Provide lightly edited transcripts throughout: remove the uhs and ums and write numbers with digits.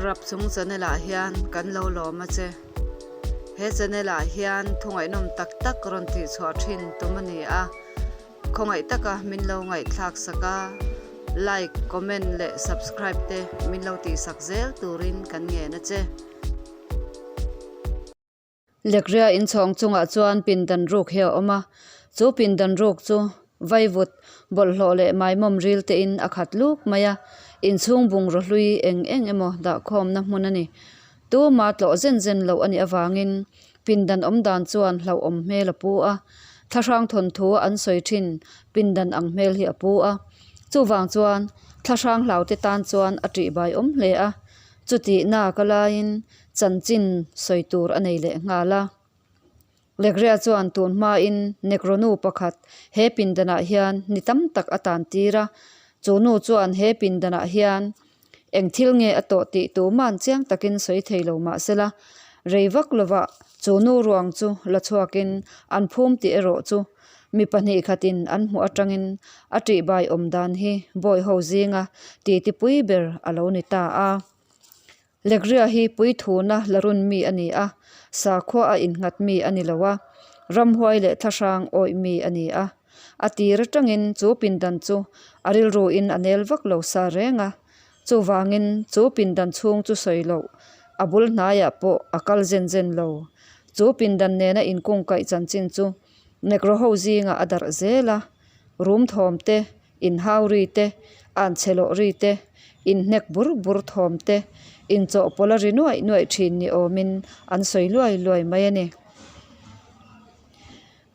Rapchung channel ah hian kan lo lawm a che. He channel ah hian thu ngaihnawm tak tak rawn tih chhuah thin tum a ni a. Khawngaih taka min lo ngaihthlak sak a, like, comment leh subscribe te min lo tih sak zel turin kan ngen a che. Lekria inchhawng chungah chuan pindan ruk hi a awm a, chu pindan ruk chu vaivut bawlhhlawh leh maimawm ril te in a khat luk mai a, inchhung bungraw hlui eng eng emaw dahkhawmna hmun a ni. Tuma tlawh zen zen loh a nih avangin pindan awm dan chuan hlauhawm hmel a pu a, thlahrang thawnthu an sawi thin pindan ang hmel hi a pu a, chuvang chuan thlahrang hlau te tan chuan a ṭihbai awm hle a, chutih nak a laiin Chanchin sawi tur a nei leh nghal a. Legria chuan tun hmain Negro nu pakhat he pindanah hian ni tam tak a tan tir a. Chu nu chuan he pindanah hian eng thil nge a tawh tih tuman chiang takin sawi thei lo mah sela, rei vak lovah chu nu ruang chu la chhuakin an phum tih erawh chu mi pahnih khatin an hmuh atangin a ṭihbai awm dan hi bawiho zinga titipui ber a lo ni ta a. Legria hi puithuna la run mi a ni a, sakhua a innghat mi a ni lo a, ramhuai leh thlahrang awih mi a ni a. A tir atangin chu pindan chu a rilruin a nel vak lo sa reng a, chuvangin chu pindan chhung chu sawi loh a bul hnaiah pawh a kal zen zen lo. Chu pindan nena inkungkaih chanchin chu Negro ho zingah a darh zel a, rum thawm te Inhau ri te, anchhe lawh ri te, inhnek bur bur thawm te, inchawhpawlh a ri nuaih nuaih thin ni awmin an sawi luai luai mai a ni.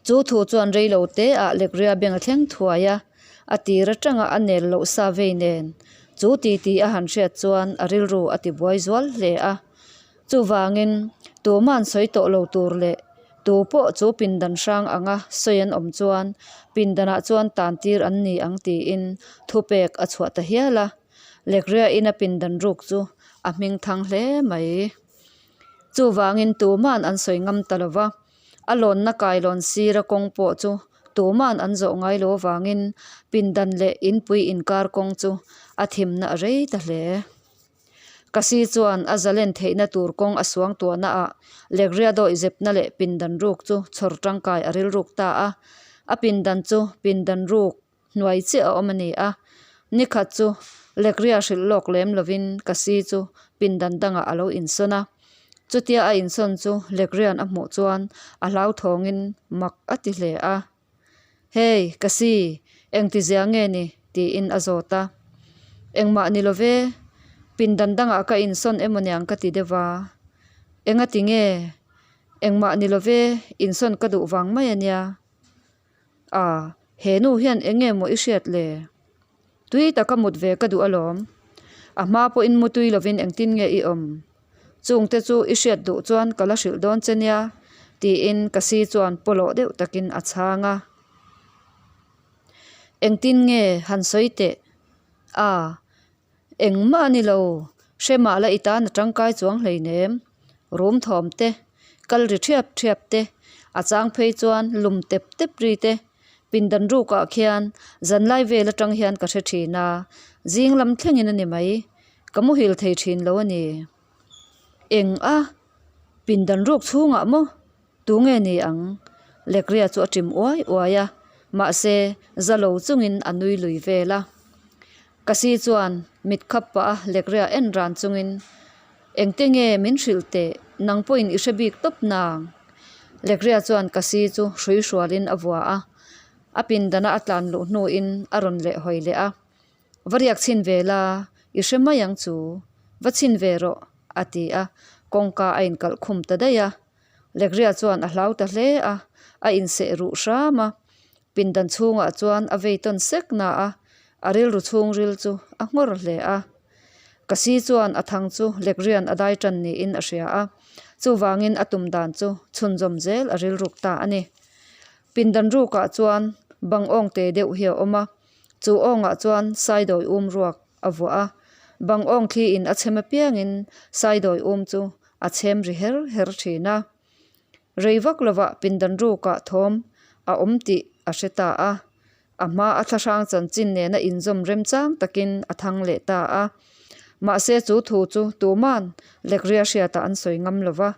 Chu thu chuan rei lo te ah Lekria beng a thleng thuai a, a tir atanga a nel loh sa vei nen chu titi a han hriat chuan a rilru a ti buai zual hle a. Chuvangin, tuman sawi tawh lo tur leh tu pawh chu pindan hrang anga sawi an awm chuan pindanah chuan tan tir an ni ang tiin thupek a chhuah ta hial a. Lekriain a pindan ruk chu a hming thang hle mai. Chuvangin tuman an sawi ngam ta lo va, a lawnna kailawn sira kawng pawh chu tuman an zawh ngai lo avangin pindan leh inpui inkar kawng chu a thimna a rei ta hle. Kasi chuan a zalen theihna tur kawng a suang tuahna ah Legria dawih zepna leh pindan ruk chu chhawr tangkai a rilruk ta a. A pindan chu pindan ruk hnuai chiah a awm a ni a. Nikhat chu Legria hrilh lawk lem lovin Kasi chu pindan dangah a lo insawn a. Chutia a insawn chu Legria'n a hmuh chuan a hlauthawngin mak a ti hle a. Hey, ka si, engti zia nge ni? tiin a zawt a. Engmah ni lo ve, pindan dangah ka insawn emaw niang ka ti deuh a. Enga ti nge? Engmah ni lo ve, insawn ka duh vang mai a nia. A, he nu hian eng nge maw i hriat le? Tui taka mut ve ka duh alawm. A hma pawhin mu tui lovin engtin nge i awm? Chungte chu i hriat duh chuan ka la hrilh dawn che nia, tiin ka si chuan pawlawh deuh takin a chhang a. Engtin nge han sawi teh? A, engmah a ni lo, hre mah la i tan a tangkai chuang hleinem. Rum thawm te, kal ri thiap thiap te, a chang phei chuan lum tep tep ri te, Pindan rukah khian zanlai vel atang hian ka hre thin a, zing lam thlengin a ni mai. Ka muhil thei thin lo a ni. Eng a? Pindan ruk chhungah maw? Tu nge ni ang? Lekria chu a ṭim uai uai a, mahse za lo chungin a nui lui vel a. Kasi chuan mit khap pah a Lekria en ran chungin, Engte nge min hrilh teh, nang pawhin i hre bik tawp nang? Lekria chuan Kasi chu hrui hrualin a vua a, a pindana a tlan luh hnuin a rawn leh hawi leh a. Va riak chhin ve la, i hre mai ang chu. Va chhin ve rawh, a ti a, kawngka a inkalh khum ta daih a. Lekria chuan a hlau ta hle a, a inseh ruh hram a. Pindan chhungah chuan a vei tawn sek na a, a rilru chhungril chu a nghawr hle a. Kasi chuan a thang chu Lekrian a dai tan niin a hria a, chuvangin a tum dan chu chhunzawm zel a rilruk ta a ni. Pindan rukah chuan bang awng te deuh hi a awm a, chu awngah chuan saidawi um ruak a vuah a, bang awng thli in a chhem apiangin saidawi um chu a chhem ri her her thin a. Rei vak lovah pindan rukah thawm a awm tih a hre ta a, a hma a thlahrang chanchin nena inzawm remchang takin a thang leh ta a. Mahse chu thu chu tuman Lekria hriatah an sawi ngam lo va.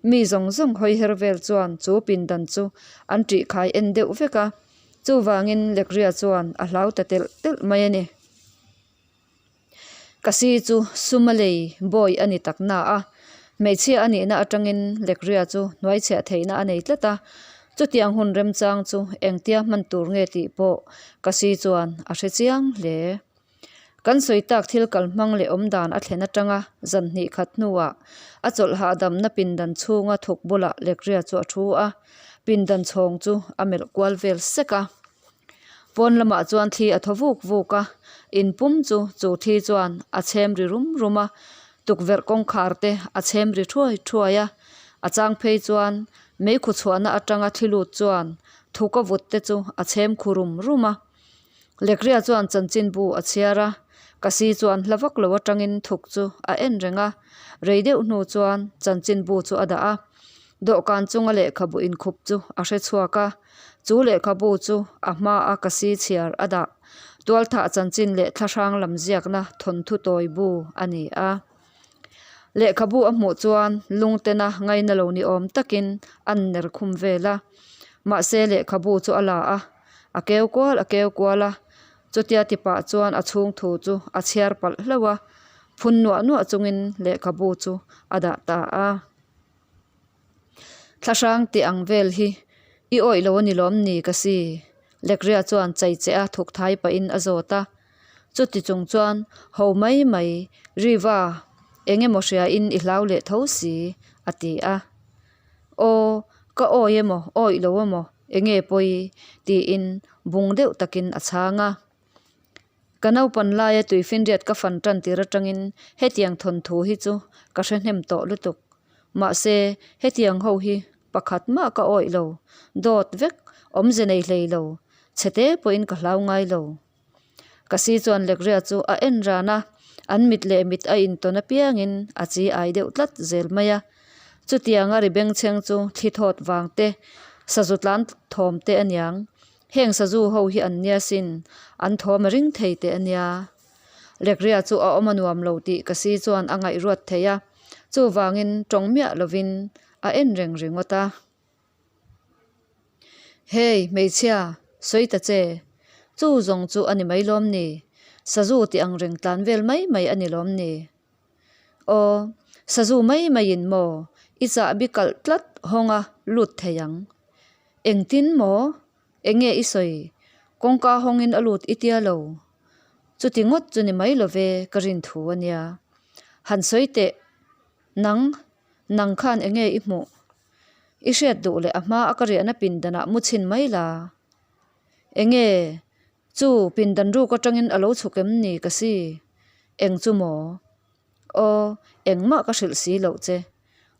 Mi zawng zawng hawi her vel chuan chu pindan chu an ṭihkhai en deuh vek a. Chuvangin Lekria chuan a hlau ta telh telh mai a ni. Kasi chu suma lei bawi a ni tak na a, hmeichhia a nihna atangin Lekria chu hnuaichhiah theihna a nei tlat a, chutiang hun remchang chu engtia hman tur nge tih pawh Kasi chuan a hre chiang hle. Kan sawi tak thil kal hmang leh awm dan a thlen atanga zan hnih khat hnuah a chawlh hahdamna pindan chhunga thuk bulah Lekria chu a thu a, pindan chhawng chu a melh kual vel sek a. Pawn lamah chuan thli a thaw vuk vuk a, in pum chu chu thli chuan a chhem ri rum rum a, tukverh kawngkhar te a chhem ri thuai thuai a, a chang phei chuan meikhu chhuahna atanga thli lut chuan thuk a vut te chu a chhem khu rum rum a. Lekria chuan chanchinbu a chhiar a, Kasi chuan hla vak lo atangin thuk chu a en reng a, rei deuh hnu chuan chanchinbu chu a dah a, dawhkan chunga lehkhabu inkhup chu a hre chhuak a. Chu lehkhabu chu a hmaa ka si chhiar a dah. Tualthah chanchin leh thlahrang lam ziakna thawnthu tawi bu a ni a. Lehkhabu a hmuh chuan lungtena ngaina lo ni awm takin an ner khum vel a. Mahse lehkhabu chu a la a, a keu kual a keu kual a. Chutia tipah chuan a chhung thu chu a chhiar palh hlauh a, phun nuah nuah chungin lehkhabu chu a dah ta a. Thlahrang tih ang vel hi i awih lo a ni lawm ni ka si? Lekria chuan chai che a thuk thai pahin a zawt a. Chuti chung chuan ho mai mai Riva eng emaw hriain i hlau leh tho si a ti a. Aw ka awi emaw awih lo emaw enge pawi tiin bung deuh takin a chhang a. Ka naupan laia tuifinriat ka fan tan tir atangin hetiang thawnthu hi chu ka hre hnem tawh lutuk. Mahse, hetiang ho hi pakhat mah ka awih lo, dawt vek, awmze nei hlei lo, chhete pawhin ka hlau ngai lo. Ka si chuan Lekria chu a en ran a, an mit leh mit a intawn apiangin a chi ai deuh tlat zel mai a. Chutianga ri bengchheng chu thli thawt vang te, sazu tlan thawm te aniang. Heng sazu ho hi an nia sin, an thawm a ring thei teh a nia. Lekria chu a awm a nuam lo tih ka si chuan a ngaihruat thei a, chuvangin tawng miah lovin a en reng ringawt a. Hey, hmeichhia, sawi ta che. Chu zawng chu a ni mai lawm ni? Sazu tih ang reng tlan vel mai mai a ni lawm ni? Aw, sazu mai maiin maw i chahbi kalh tlat hawng a lut thei ang. Engtin maw? Enge i sawi? Kawngka hawngin a lut i tia lo. Chuti ngawt chu ni mai lo ve ka rin thu a nia. Han sawi teh, nang, nang khan enge i hmuh? I hriat duh leh a hma a ka riahna pindanah mu chhin mai la. Enge? Chu pindan ruk atangin a lo chhuk em ni ka si? Eng chu maw? Aw, engmah ka hrilh si loh che.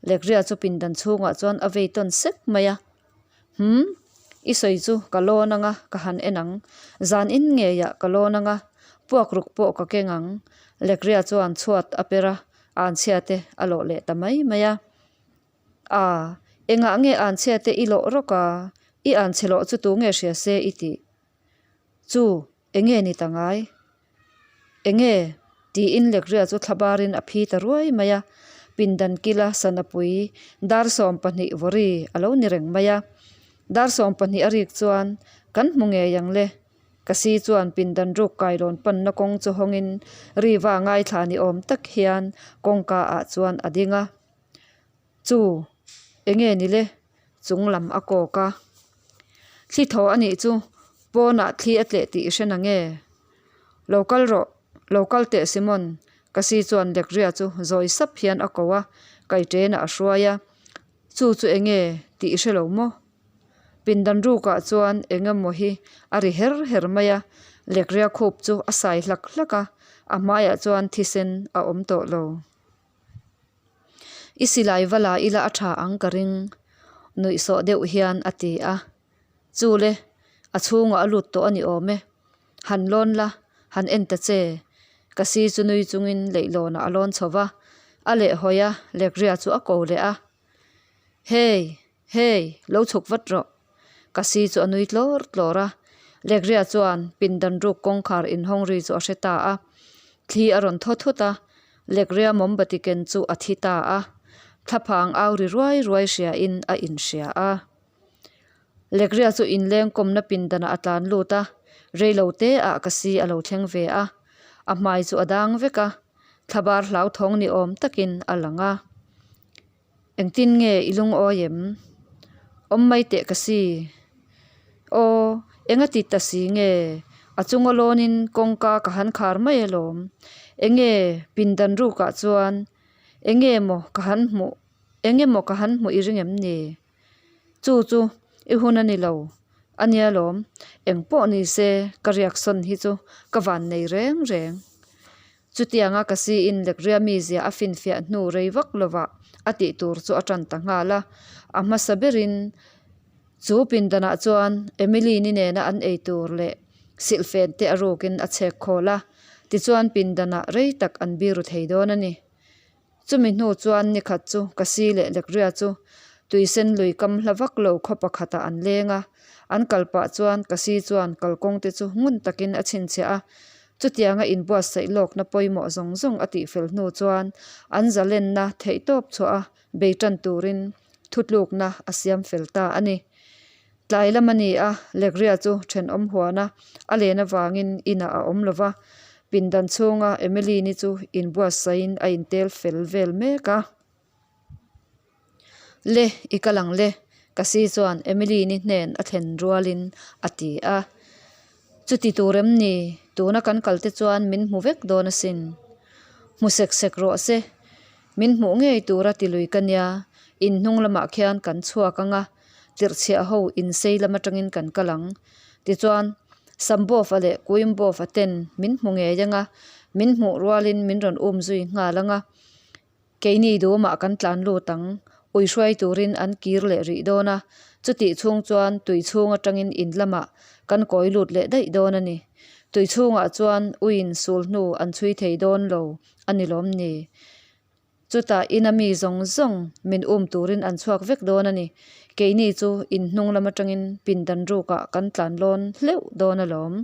Lekria chu pindan chhungah chuan a vei tawn sek mai a. Hum, i sawi chu ka lawn anga ka han en ang. Zan in ngeiah ka lawn anga, puak ruk pawh ka keng ang. Lekria chuan chhuat a per a, anchhia te a lawh leh ta mai mai a. A, engah nge anchhia te i lawh rawk a? I anchhe lawh chu tu nge hria se i tih? Chu, enge ni ta ngai? Enge? tiin Lekria chu thlabarin a phi ta ruai mai a. Pindan kila Sanapui dar 12 vawri a lo ni reng mai a. Dar 12 a rik chuan kan hmu ngei ang le. Kasi chuan pindan ruk kailawn panna kawng chu hawngin Riva ngaithla ni awm tak hian kawngka ah chuan a ding a. Chu, enge ni le? Chung lam a kawk a. Thli thaw a nih chu, pawnah thli a tleh tih i hre na nge? Lo kal rawh, lo kal teh Simon, Kasi chuan Lekria chu zawi sap hian a ko a, kaiṭenah a hruai a. Chu chu enge tih i hre lo maw? Pindan rukah chuan eng emaw hi a ri her her mai a, Lekria khup chu a sai hlak hlak a, a hmaiah chuan thisen a awm tawh lo. I silai va la ila a tha ang ka ring, nuihsawh deuh hian a ti a. Chu le, a chhungah a lut tawh a ni awm e. Han lawn la, han en ta che. Ka si chu nui chungin leihlawnah a lawn chho va, a lehhawi a, Lekria chu a ko leh a. Hey! Hey! Lo chhuk vat rawh. Ka si chu a nui tlawr tlawr a. Lekria chuan pindan ruk kawngkhar inhawng ri chu a hre ta a. Thli a rawn thaw thut a. Lekria mawmbati ken chu a thi ta a, thlaphang au ri ruai ruai hriain a inhria a. Lekria chu inleng kawmna pindanah a tlan lut a, reilo te ah ka si a lo thleng ve a, a hmai chu a dang vek a, thlabar hlauthawng ni awm takin a lang a. Engtin nge i lungawi em? Awm mai teh ka si. Aw, enga ti ta si nge? A chunga lawnin kawngka ka han khar mai alawm. Enge pindan rukah chuan enge maw ka han hmuh, enge maw ka han hmuh i ring em ni? Chu chu i hun a ni lo a nia lawm. Eng pawh ni se ka riaksawn hi chu ka van nei reng reng. Chutianga ka siin Lekria mizia a finfiah hnu rei vak lovah a tih tur chu a tan ta nghal a. A hmasa berin chu pindanah chuan Emily-ni nena an ei tur leh silhfen te a rukin a chhek khawl a, tichuan pindanah rei tak an biru thei dawn a ni. Chumi hnu chuan nikhat chu Kasi leh Lekria chu tuisen lui kam hla vak lo khaw pakhatah an leng a, an kal pah chuan Kasi chuan kalkawng te chu ngun takin a chhinchhiah a. Chutianga inbuatsaih lawkna pawimawh zawng zawng a tihfel hnu chuan an zalenna theihtawp chhuah a bei tan turin thutlukna a siam fel ta a ni. Tlai lam a ni a, Lekria chu thenawm huana a len avangin inah a awm lo va, pindan chhunga Emily-ni chu inbuatsaihin a intel fel vel mek a. Le, i kal ang le, Kasi chuan Emily-ni hnen a thlen rualin a ti a. Chuti tur em ni? Tuna kan kal te chuan min hmu vek dawn asin. Hmu sek sek rawh se. Min hmuh ngei tura ti lui ka nia, in hnung lamah khian kan chhuak ang a, tirhchhiah ho insei lam atangin kan kal ang. Tichuan, Sambawfa leh Kuimbawfa ten min hmu ngei ang a, min hmuh rualin min rawn um zui nghal ang a. Keini duhawmah kan tlan lut ang, ui hruai turin an kir leh rih dawn a, chutih chhung chuan tui chhung atangin in lamah kan kawi lut leh daih dawn a ni. Tui chhungah chuan uiin sul hnu an chhui thei dawn lo a ni lawm ni? Chutah ina mi zawng zawng min um turin an chhuak vek dawn a ni. Keini chu in hnung lam atangin pindan rukah kan tlan lawn hleuh dawn alawm.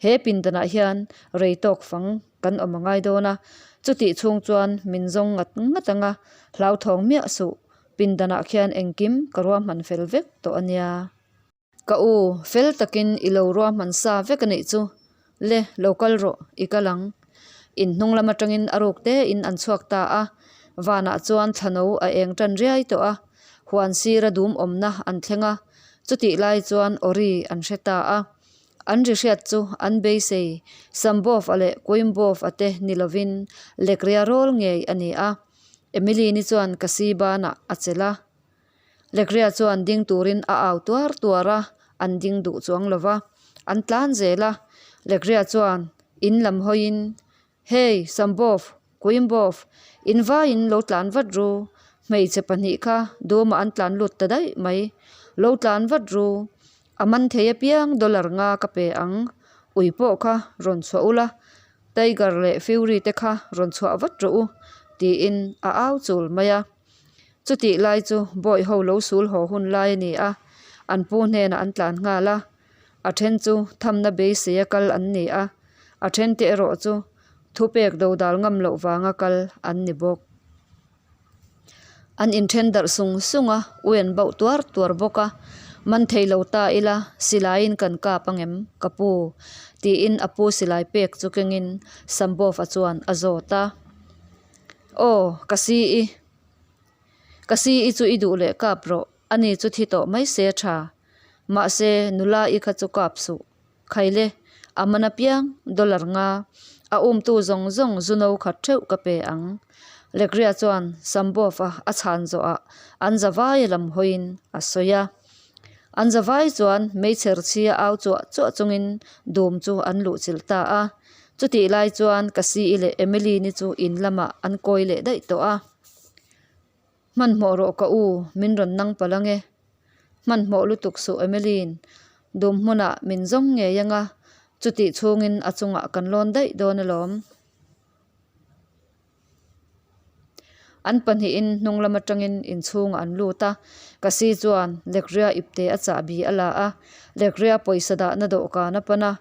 He pindanah hian rei tawk fang kan awm a ngai dawn a, chutih chhung chuan min zawng ngat ngat ang a, hlauthawng miah suh, pindanah khian engkim ka ruahman fel vek tawh a nia. Ka u, fel takin i lo ruahman sa vek a nih chu, le lo kal rawh, i kal ang. In hnung lam atangin a ruk te in an chhuak ta a, vanah chuan thlano a eng tan riai tawh a, huan sira dum awmna an thleng a, chutih lai chuan awri an hre ta a. An ri hriat chu an beisei, Sambov-a leh Kuimbov-a te ni lovin Lekria rawl ngei a ni a. Emily-ni chuan ka si banah a chelh a. Lekria chuan ding turin a au tuar tuar a, an ding duh chuang lo va. An tlan zel a. Lekria chuan in lam hawiin, Hey, Sambov, Kuimbov, in vaiin lo tlan vat ru. Hmeichhe pahnih kha dumah an tlan lut ta daih mai. Lo tlan vat ru. A man thei apiang dollar nga ka pe ang. Ui pawh kha rawn chhuah ula, Tiger leh Fury te kha rawn chhuah vat rawh u, tiin a au chul mai a. Chutih lai chu bawi ho lo sul haw hun lai a ni a, an pu hnenah an tlan nghal a. A then chu thamna beisei a kal an ni a, a then te erawh chu thupek dodal ngam loh vanga kal an ni bawk. An inthen darh sung sung a, ui an bauh tuar tuar bawk a, Man thei lo ta ila silaiin kan kap ang em ka pu? tiin a pu silai pek chu kengin Sambawfa chuan a zawt a. Aw, ka si i. Ka si i chu i duh leh kap rawh, ani chu thi tawh mai se a tha. Mahse, nula i kha chu kap suh. Khaile, a man apiang dollar nga, a umtu zawng zawng zu no khat theuh ka pe ang. Lekria chuan Sambov-a a chhan zawhah an zavai a lam hawiin a sawi a. An zavai chuan meichher chhi a au chuah chuah chungin dum chu an luhchilh ta a. Chutih lai chuan Kasi-i leh Emily-ni chu in lamah an kawi leh daih tawh a. Hmanhmawh rawh ka u, min rawn nang palh ang e. Hmanhmawh lutuk suh Emily-in dum hmunah min zawng ngei ang a, chutih chhungin a chungah kan lawn daih dawn alawm. An pahnihin hnung lam atangin inchhungah an lut a, Kasi chuan Lekria ipte a chahbi a la a, Lekria pawisa dahna dawhkan a pan a,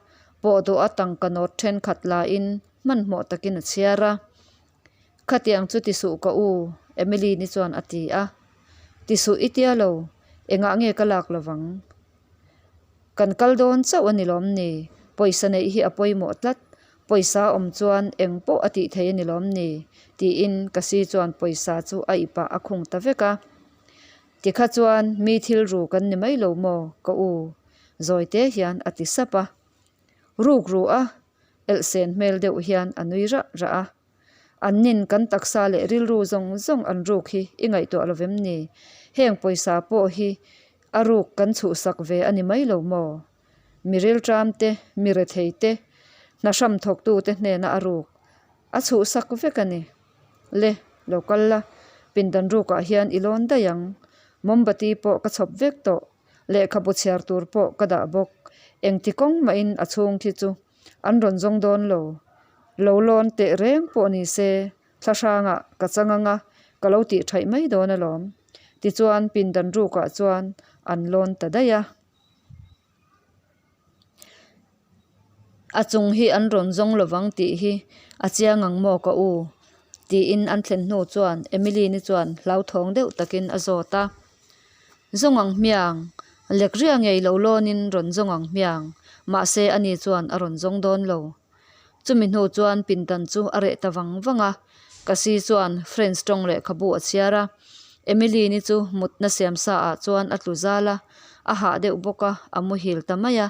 pawhdawh a tangka nawt thenkhat lain hmanhmawh takin a chhiar a. Khatiang chu ti suh ka u, Emily-ni chuan a ti a. Ti suh i tia lo, engah nge ka lak lovang? Kan kal dawn chauh a ni lawm ni? Pawisa neih hi a pawimawh tlat, pawisa awm chuan eng pawh a tih thei a ni lawm ni? tiin Kasi chuan pawisa chu a ipah a khung ta vek a. Tikha chuan mi thil ru kan ni mai lo maw ka u? Zawi te hian a ti sap a. Ruk ru a, elhsen hmel deuh hian a nui rah rah a. An nin kan taksa leh rilru zawng zawng an ruk hi i ngaihtuah lo vem ni? Heng pawisa pawh hi a ruk kan chhuhsak ve a ni mai lo maw? Mi rilṭam te, mi rethei te, hna hram thawktu te hnena a ruk a chhuhsak vek a ni. Le, lo kal la, pindan rukah hian i lawn daih ang. Mombati pawh ka chhawp vek tawh, lehkhabu chhiar tur pawh ka dah bawk. Engti kawng mahin a chhung khi chu An rawn zawng dawn lo. Lo lawn teh reng pawh ni se, thla hrangah ka chang anga ka lo tih thaih mai dawn alawm. Tichuan pindan rukah chuan an lawn ta daih a. A chung hi an rawn zawng lovang tih hi a chiang ang maw ka u? Tiin an thlen hnu chuan Emily-ni chuan hlauthawng deuh takin a zawt a. Zawng ang hmiang, lekria ngei lo lawnin rawn zawng ang hmiang, mahse ani chuan a rawn zawng dawn lo. Chumi hnu chuan pindan chu a reh ta vang vang a, Kasi chuan French tawng lehkhabu a chhiar a, Emily-ni chu mutna siam sa ah chuan a tlu zal a, a hah deuh bawk a, a muhil ta mai a.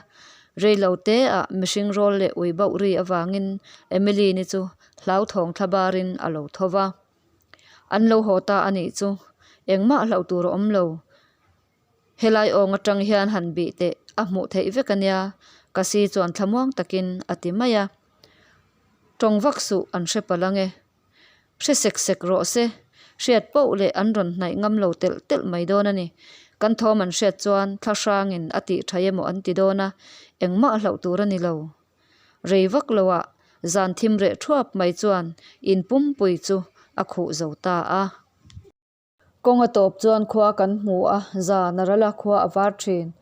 Reilo te ah mihring rawl leh ui bauh ri avangin Emily-ni chu hlauthawng thla barin a lo tho va. An lo haw ta a nih chu, engmah hlauh tur a awm lo. Helai awng atang hian han bih teh a hmuh theih vek a nia, Kasi chuan thlamuang takin a ti mai a. Tawng vak suh an hre palh ang e. Hre sek sek rawh se, hriat poh leh an rawn hnaih ngam lo telh telh mai dawn a ni. Kan thawm an hriat chuan thla hrangin a tih tha emaw an ti dawn a, engmah hlauh tur a ni lo. Rei vak loah zan thim reh thuap mai chuan in pumpui chu a khuh zo ta a. Kawng a tawp chuan khua kan hmu a, zan a ral a, khua a var thin.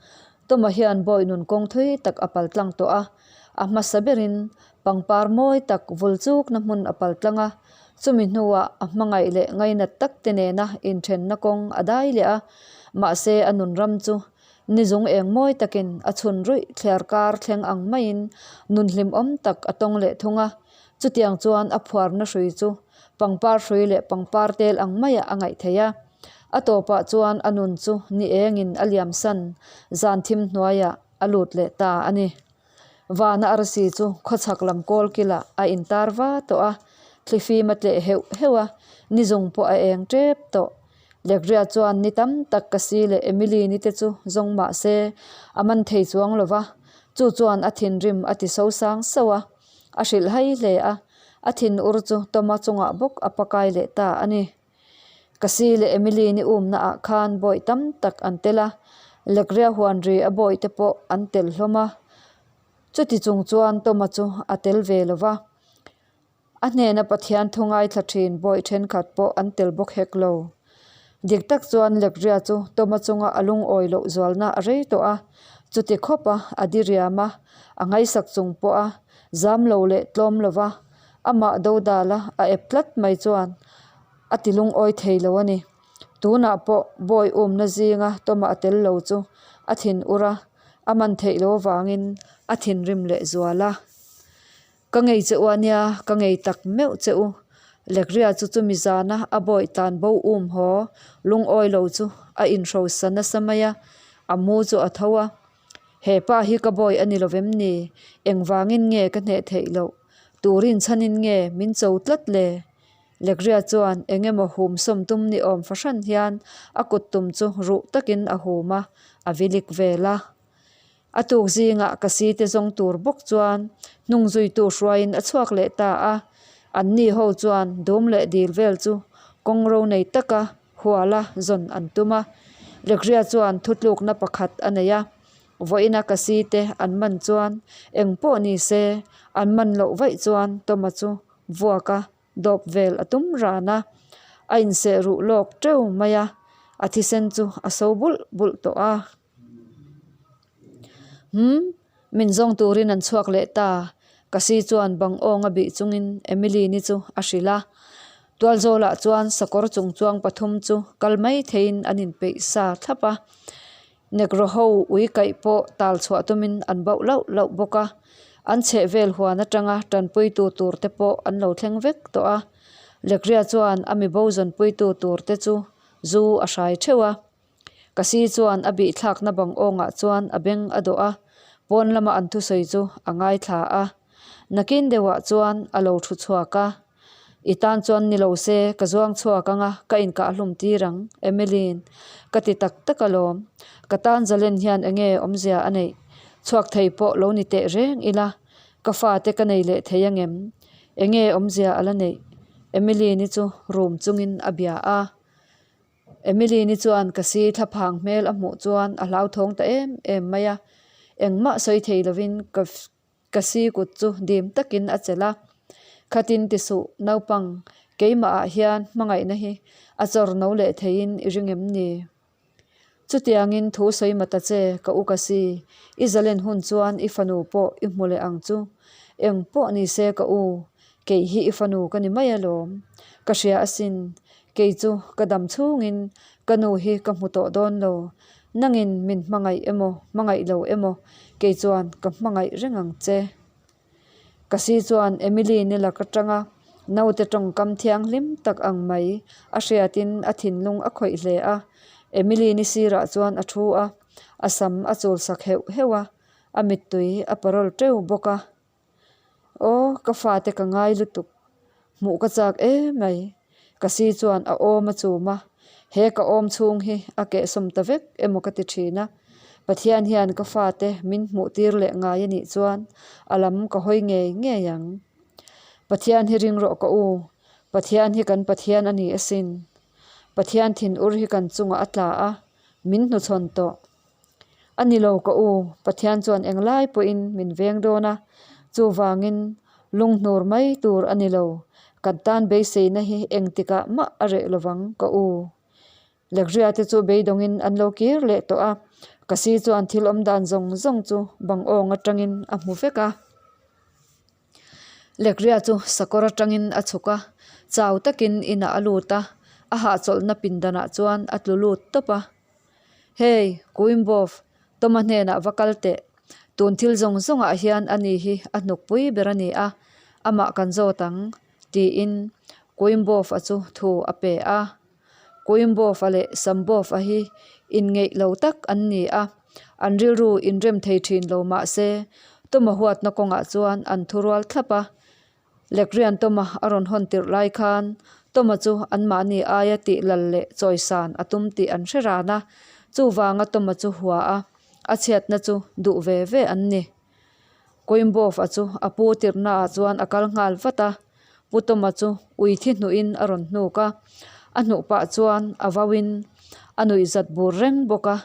Tawma hian bawi nun kawng thui tak a pal tlang tawh a, a hmasa berin pangpar mawi tak vul chukna hmun a pal tlang a, chumi hnuah a hmangaih leh ngainat tak te nena inthenna kawng a dai leh a, mahse a nun ram chu Ni zung eng mawi takin a chhun ruih thliar kar thleng ang maiin nun hlimawm tak a tawng leh thung a. Chutiang chuan a phuarna hrui chu pangpar hrui leh pangpar tel ang maiah a ngaih theih a. A tawpah chuan a nun chu ni engin a liamsan zan thim hnuaiah a lut leh ta a ni. Vana arsi chu khawchhak lam kawl kilah a intar va tawh a, thlifim a tleh heuh heuh a, ni zung pawh a eng tep tawh. Lekria chuan ni tam tak ka si leh Emily ni te chu zawng mah se a man thei chuang lo va, chu chuan a thinrim a ti so sang sauh a, a hrilh hai hle a, a thin ur chu Toma chungah bawk a pakai leh ta a ni. Ka si leh Emily ni umna ah khan bawi tam tak an tel a, Lekria huan ri a bawi te pawh an tel hlawm a, chuti chung chuan Toma chu a tel ve lo va. A hnena Pathian thu ngaithla thin bawi thenkhat pawh an tel bawk hek lo. Dik tak chuan Lekria chu Toma chunga a lungawi loh zualna a rei tawh a, chuti khawp a a diriam a, a ngaihsak chung pawh a zam lo leh tlawm lo va, amah dodala a ep tlat mai chuan a ti lungawi thei lo a ni. Tunah pawh bawi umna zinga Toma a tel lo chu a thin ur a, a man theih lo avangin a thinrim leh zual a. Ka ngei che u a nia, ka ngei tak meuh che u. Lekria chu chumi zana a bawi tan bo um haw lungawi lo chu a inhrosa nasa mai a, a mu chu a tho a. He pa hi ka bawi a ni lovem ni? Engvangin nge ka hneh theih loh? Turin chhanin nge min cho tlat le? Lekria chuan eng emaw hum sawm tum ni awm fahran hian a kut tum chu ruh takin a hum a, a vilik vel a. A tuk zingah ka site zawng tur bawk chuan hnung zuitu hruaiin a chhuak leh ta a, anni ho chuan dum leh dil vel chu kawng ro nei taka huala zawn an tum a. Lekria chuan thutlukna pakhat a nei a, vawiina ka site an man chuan eng pawh ni se an man loh vaih chuan Toma chu vuak a dawp vel a tum ran a, a inseh ruh lawk teuh mai a, a thisen chu a so bulh bulh tawh a. Umm, min zawng turin an chhuak leh ta, Kasi chuan bang awng a bih chungin Emily-ni chu a hrilh a. Tualzawlah chuan sakawr chungchuang pathum chu kal mai theiin an inpeih sa thlap a. Negro ho ui kaih pawh tal chhuah tumin an bauh lauh lauh bawk a. An chheh vel huan atanga tanpuitu tur te pawh an lo thleng vek tawh a. Lekria chuan a mibo zawnpuitu tur te chu zu a hrai theuh a. Kasi chuan a bihthlakna bang awngah chuan a beng a dawh a, pawn lama an thusawi chu a ngaithla a. Nakin deuhah chuan a lo thu chhuak a, I tan chuan ni lo se, ka zuang chhuak ang a, ka inkahhlum tir ang, Emily-in ka ti tak tak alawm. Ka tan zalen hian enge awmzia a neih? Chhuak thei pawh lo ni teh reng ila, ka fate ka nei leh thei angem? Enge awmzia a la neih? Emily-ni chu room chungin a bia a. Emily-ni chuan ka si thlaphang hmel a hmuh chuan a hlauthawng ta em em mai a, engmah sawi thei lovin ka ka si kut chu dim takin a chelh a. Khatin ti suh, naupang, keimahah hian hmangaihna hi a chawr no leh theiin i ring em ni? Chutiangin thu sawi ma ta che, ka u ka si, i zalen hun chuan i fanu pawh i hmu leh ang chu. Eng pawh ni se ka u, Kei hi i fanu ka ni mai alawm. Ka hria asin, kei chu ka dam chhungin ka nu hi ka hmu tawh dawn lo. Nangin min hmangaih emaw, hmangaih lo emaw, kei chuan ka hmangaih reng ang che. Ka si chuan Emily ni lak atanga naute tawngkam thianghlim tak ang mai a hriatin a thinlung a khawih hle a. Emily ni sirah chuan a thu a, a sam a chulsak heuh heuh a, a mittui a parawl teuh bawk a. Aw, ka fate ka ngai lutuk. Hmuh ka chak emai. Ka si chuan a awm a chum a, he ka awm chhung hi a kehsawm ta vek emaw ka ti thin a. Pathian hian ka fate min hmuh tir leh ngai a nih chuan a lam ka hawi ngei ngei ang. Pathian hi ring rawh ka u, Pathian hi kan Pathian a ni asin. Pathian thinur hi kan chungah a tla a, min hnuchhawn tawh. A ni lo ka u, Pathian chuan englai pawhin min veng dawn a, chuvangin lunghnur mai tur a ni lo, kan tan beiseina hi engtikah mah a reh lovang ka u. Lekria te chu beidawngin an lo kir leh tawh a, ka si chuan thil awm dan zawng zawng chu bang awng atangin a hmu vek a. Lekria chu sakawr atangin a chhuk a, chau takin inah a lut a, a hahchawlhna pindanah chuan a tlu lut tawp a. Hey, Kuimbov, Toma hnenah va kal teh. Tun thil zawng zawngah hian ani hi a hnukpui ber a ni a, amah kan zawt ang, tiin Kuimbov-a chu thu a pe a. Kuimbov-a leh Sambov-a hi inngeih lo tak an ni a, an rilru inrem thei thin lo mah se, Toma huatna kawngah chuan an thurual thlap a. Lekrian Toma a rawn hawn tirh lai khan Toma chu anmahni aia tih lal leh chawisan a tum tih an hre ran a, chuvanga Toma chu hua a, a chhiatna chu duh ve ve an ni. Koimbov-a chu a pu tirhnaah chuan a kal nghal vat a, Pu Toma chu ui thi hnuhin a rawn hnuk a, a hnuh pah chuan a vauin a nuihzat bur reng bawk a,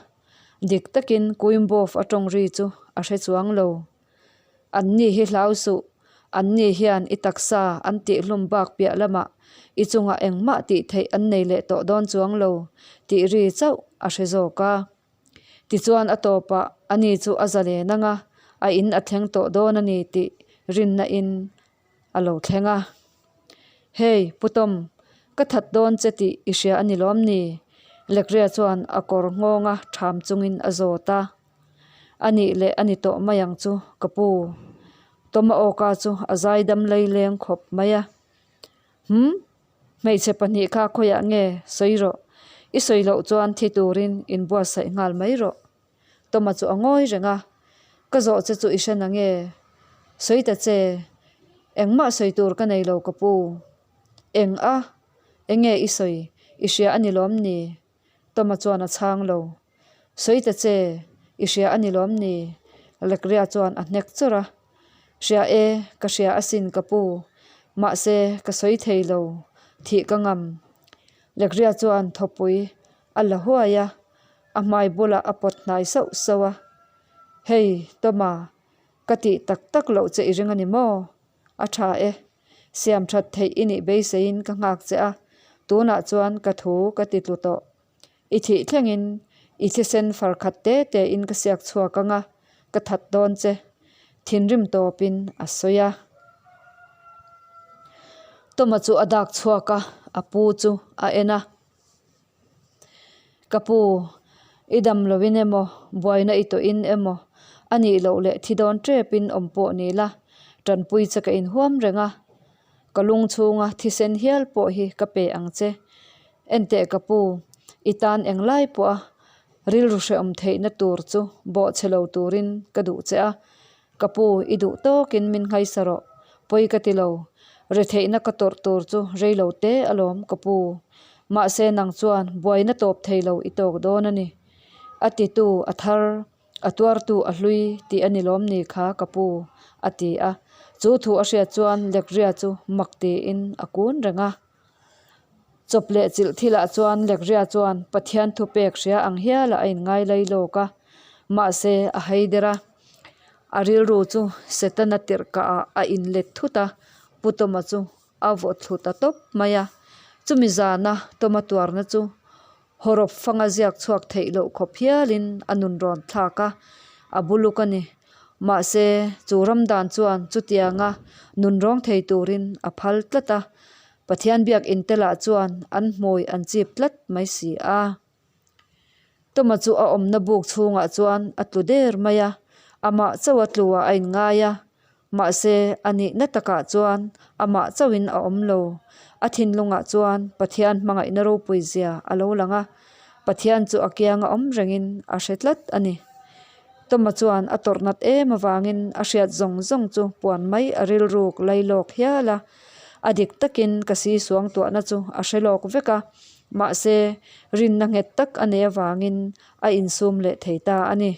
dik takin Koimbov-a tawng ri chu a hre chuang lo. An ni hi hlau suh, an ni hian i taksa an tihhlum bak piah lamah i chungah engmah tih theih an nei leh tawh dawn chuang lo tih ri chauh a hre zawk a. Tichuan a tawpah ani chu a zalen anga a in a thleng tawh dawn a ni tih rinna in a lo thleng a. Hey, Pu Tom, ka that dawn che tih i hria a ni lawm ni? Lekria chuan a kawr nghawnga ṭham chungin a zawt a. A nih leh a ni tawh mai ang chu, ka pu. Toma awka chu a zaidam lei leng khawp mai a. Hum? Hmeichhe pahnih kha khawiah nge sawi rawh? I sawi loh chuan thi turin inbuatsaih nghal mai rawh. Toma chu a ngawi reng a, Ka zawh che chu i hre na nge? Sawi ta che, engmah sawi tur ka nei lo ka pu. Eng a? Enge i sawi? I hria a ni lawm ni? Toma chuan a chhang lo. Sawi ta che, i hria a ni lawm ni? Lekria chuan a hnek chawrh a. Hria e, ka hria asin ka pu. Mahse, ka sawi thei lo, thih ka ngam. Lekria chuan thawpui a la huai a, a hmai bulah a pawt hnai sauh sauh a. Hei, Toma, ka tih tak tak loh che i ring a ni maw? A tha e, siam that theih i nih beiseiin ka nghak che a, tunah chuan ka thu ka ti tlu tawh. I thih thlengin i thisen far khat te te in ka siak chhuak ang a, ka that dawn che, thinrim tawpin a sawi a. Tawma chu a dak chhuak a, a pu chu a en a. Ka pu, i dam loin emaw, buaina i tawhin emaw, a nih loh leh thi dawn tepin awm pawh ni la, tanpui che ka inhuam reng a. Ka lung chhunga thisen hial pawh hi ka pe ang che. Enteh ka pu, i tan englai pawha rilru hrehawm theihna tur chu bawhchhe lo turin ka duh che a. Ka pu, i duh tawkin min nghaisa rawh. Pawi ka ti lo. Retheihna ka tawrh tur chu rei lo te alawm ka pu. Mahse nang chuan buaina tawp thei lo i tawk dawn a ni. A titu a thar, a tuartu a hlui tih a ni lawm ni kha ka pu, a ti a. Chu thu a hriat chuan Lekria chu mak tiin a kun reng a. Chawp leh chilh thilah chuan Lekria chuan Pathian thu pek hria ang hialah a inngai lai lawk a, mahse a hei der a. A rilru chu Setana tirh kahah a inlet thut a, Pu Tawma chu a vaw thlu ta tawp mai a. Chumi zana Tawma tuarna chu hawrawp fanga ziak chhuak theih loh khawp hialin a nun rawn thlak a, a buluk a ni. Mahse, chu ram dan chuan chutianga nun rawng thei turin a phal tlat a, Pathian biak intelah chuan an hmui an chip tlat mai si a. Tawma chu a awmna buk chhungah chuan a tlu der mai a, amah chauh a tlu ah a inngai a, mahse a nihna takah chuan amah chauhin a awm lo. A thinlungah chuan Pathian hmangaihna ropui zia a lo lang a, Pathian chu a kianga awm rengin a hre tlat a ni. Tawma chuan a tawrh nat em avangin a hriat zawng zawng chu puan mai a rilruk lailawk hial a, a dik takin ka si suangtuahna chu a hre lawk vek a. Mahse, rinna nghet tak a nei avangin a insum leh thei ta a ni.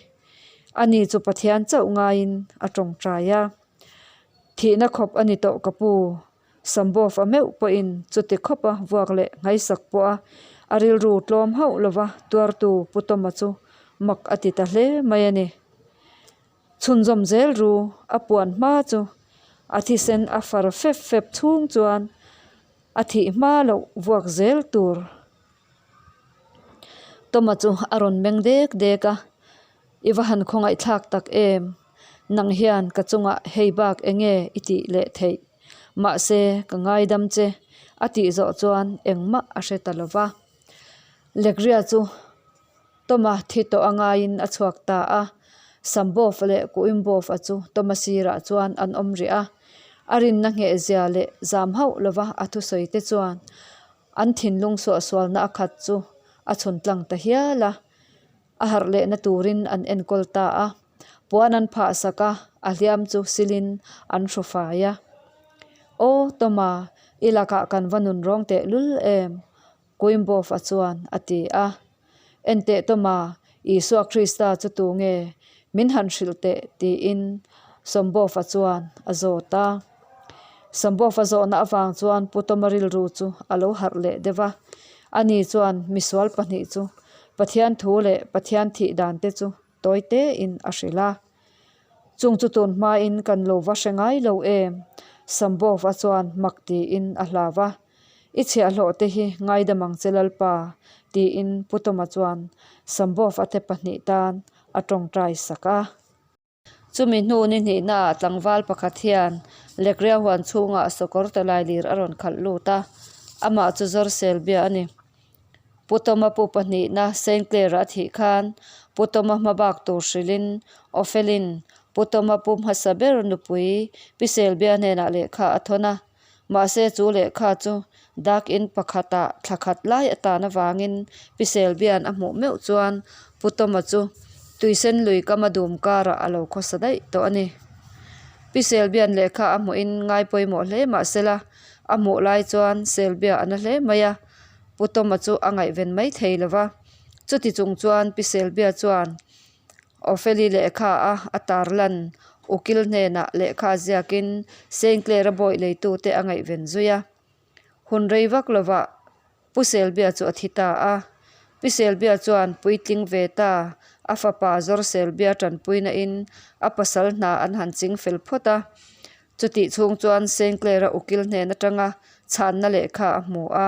Ani chu Pathian chauh ngaiin a tawngtai a. Thihna khawp a ni tawh ka pu, Sambawf a meuh pawhin chuti khawpa vuak leh nghaisak pawha a rilru tlawm hauh lova tuartu Pu Tawma chu mak a ti ta hle mai a ni. Chhunzawm zel ru a puan hma chu a thisen a far fep fep chhung chuan A thih hma loh vuak zel tur. Tawma chu a rawn meng dek dek a, I va han khawngaihthlak tak em? Nang hian ka chungah hei bak enge i tih leh theih? Mahse, ka ngaidam che, a tih zawh chuan engmah a hre ta lo va. Lekria chu Tawma thi tawh a ngaiin a chhuak ta a, Sambawfa leh Kuimbawfa chu Tawma sirah chuan an awm rih a. A rinna ngheh zia leh zam hauh lova a thusawi te chuan an thinlung suahsualna a khat chu a chhun tlang ta hial a. A harh lehna turin an enkawl ta a, puan an phah sak a, a hliam chu silin an hru fai a. Aw Tawma, i lakah kan va nun rawng teh lul em? Kuimbawfa chuan a ti a. Enteh Tawma, Isua Krista chu tu nge? Min han hrilh teh, tiin Sawmbawfa chuan a zawt a. Sawmbawfa zawhna avang chuan Pu Tawma rilru chu a lo harh leh deuh a. Ani chuan misual pahnih chu Pathian thu leh Pathian thih dan te chu tawi tein a hrilh a. Chung chu tun hmain kan lo va hre ngai lo em? Sawmbawfa chuan mak tiin a hlau a. I chhiahhlawh te hi ngaidam ang che Lalpa, tiin Pu Tawma chuan Sambawfa te pahnih tan a tawngtai sak a. Chumi hnu ni hnihnaah tlangval pakhat hian Lekria huan chhungah sawkawr tawlailir a rawn khalh lut a, amah chu Zawrsel bia a ni. Pu Tawma pu pahnihna Saint Clair-a a thih khan Pu Tawma hmabak tur hrilhin Ofelin Pu Tawma pu hmasa ber nupui Pi Selbia hnenah lehkha a thawn a. Mahse chu lehkha chu dak in pakhatah thla khat lai a tan avangin Pi Selbia'n a hmuh meuh chuan Pu Tawma chu tuisen lui kama dum karah a lo khawsa daih tawh a ni. Pi Selbia'n lehkha a hmuhin ngai pawimawh hle mahsela a hmuh lai chuan Selbia a na hle mai a, Pu Tawma chu a ngaihven mai thei lo va. Chuti chung chuan Pi Selbia chuan Opheli lehkha a a tarlan ukil hnenah lehkha ziakin Saint Clair-a bawih leitute a ngaihven zui a. Hun rei vak lovah Pu Selbia chu a thi ta a. Pi Selbia chuan puitling ve ta a fapa Zawr Selbia tanpuina in a pasal hna an han ching fel phawt a. Chutih chhung chuan Saint Clair-a ukil hnen atanga chhanna lehkha a hmu a.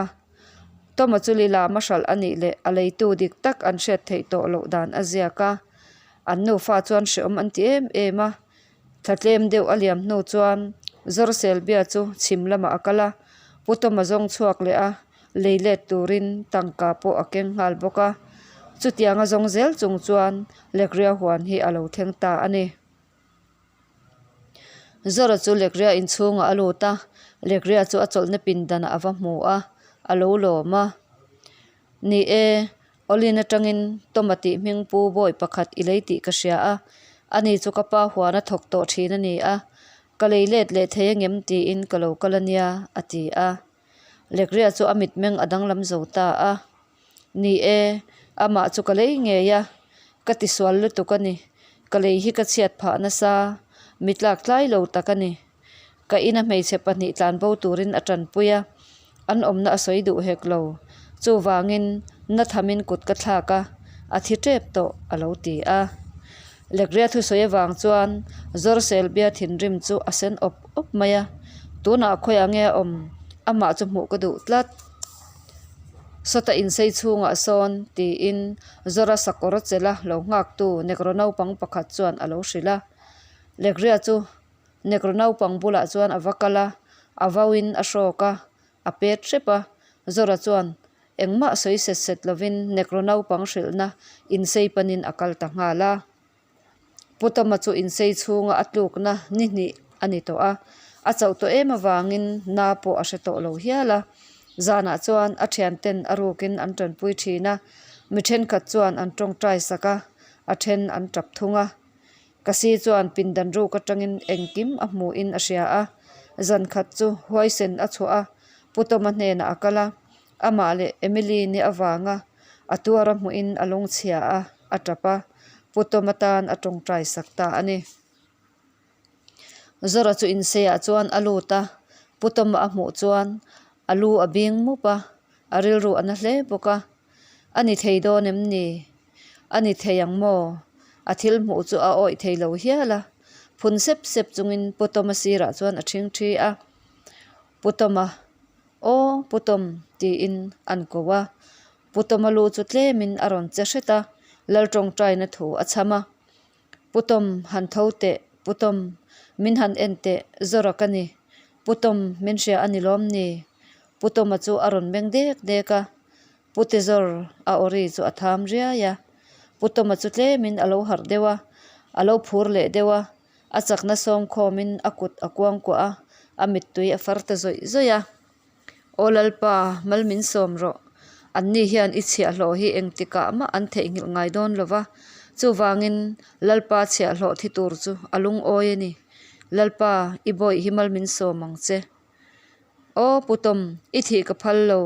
Tawma chu lilama hralh a nih leh a leitu dik tak an hriat theih tawh loh dan a ziak a. An nufa chuan hreawm an ti em em a. Thla tlem deuh a liam hnu chuan Zawrselbia chu chhim lamah a kal a. Pu Tawma zawng chhuak leh a, lei let turin tangka pawh a keng nghal bawk a. Chutianga zawng zel chung chuan Lekria huan hi a lo thleng ta a ni. Zora chu Lekria inchhungah a lut a, Lekria chu a chawlhna pindanah a va hmu a, a lo lawm a. Ni e, Olin atangin Tawma tih hming pu bawi pakhat i lei tih ka hria a, ani chu ka pa huan a thawk tawh thin a ni a, ka lei let leh thei angem tiin ka lo kal a nia, a ti a. Lekria chu a mitmeng a danglam zo ta a. Ni e, amah chu ka lei ngei a, ka tisual lutuk a ni, ka lei hi ka chhiat phah nasa, mi tlak tlai lo tak a ni. Ka ina hmeichhe pahnih tlanbo turin a tanpui a, an awmna a sawi duh hek lo. Chuvangin na thamin kut ka thlak a, a thi tep tawh a lo ti a. Lekria thusawi avang chuan Zawrselbia thinrim chu a sen awp awp mai a, tunah khawiah nge a awm? Amah chu hmuh ka duh tlat. Sawta insei chhungah sawn tiin Zawra sakawr chela lo nghaktu Negro naupang pakhat chuan a lo hrilh a. Lekria chu Negro naupang bulah chuan a va kal a, a vauin a hrawk a, a pet hrep a. Zora chuan engmah sawi set set lovin Negro naupang hrilhna insei panin a kal ta nghal a. Pu Tawma chu insei chhunga a tlukna ni hnih a ni tawh a, a chauh tawh em avangin na pawh a hre tawh lo hial a. Zanah chuan a thianten a rukin an tanpui thin a, mi thenkhat chuan an tawngtai sak a, a then an tap thung a. Kasi chuan pindan ruk atangin engkim a hmuhin a hria a, zan khat chu huaisen a chhuah a, Pu Tawma hnenah a kal a, amah leh Emily ni avanga a tuar a hmuhin a lungchhia a, a tap a, Pu Tawma tan a tawngtai sak ta a ni. Zora chu inseiah chuan a lut a, Pu Tawma a hmuh chuan a lu a bing mup a, a rilru a na hle bawk a, a ni thei dawn em ni? A ni thei ang maw? A thil hmuh chu a awih thei lo hial a, phun sep sep chungin Pu Tawma sirah chuan a ṭhing ṭhi a. Pu Tawma, Aw Pu Tawm tiin an ko a. Pu Tawma lu chu tlemin a rawn che hret a, Lal ṭawngṭaina thu a chham a. Pu Tawm, han tho teh, Pu Tawm, min han en teh, Zora ka ni. Pu Tawm, min hria a ni lawm ni? Pu Tawma chu a rawn meng dek dek a. Pu Tezawr a awri chu a tham riai a, Pu Tawma chu tlemin a lo harh deuh a, a lo phur leh deuh a, a chakna sawm khawmin a kut a kuang kuah a, a mittui a far ta zawih zawih a. Aw Lalpa, mal min sawm rawh. Anni hian i chhiahhlawh hi engtikah mah an theihnghilh ngai dawn lo va, chuvangin Lalpa chhiahhlawh thi tur chu a lungawi a ni. Lalpa, i bawih hi mal min sawm ang che. Aw Pu Tawm, i thih ka phal lo,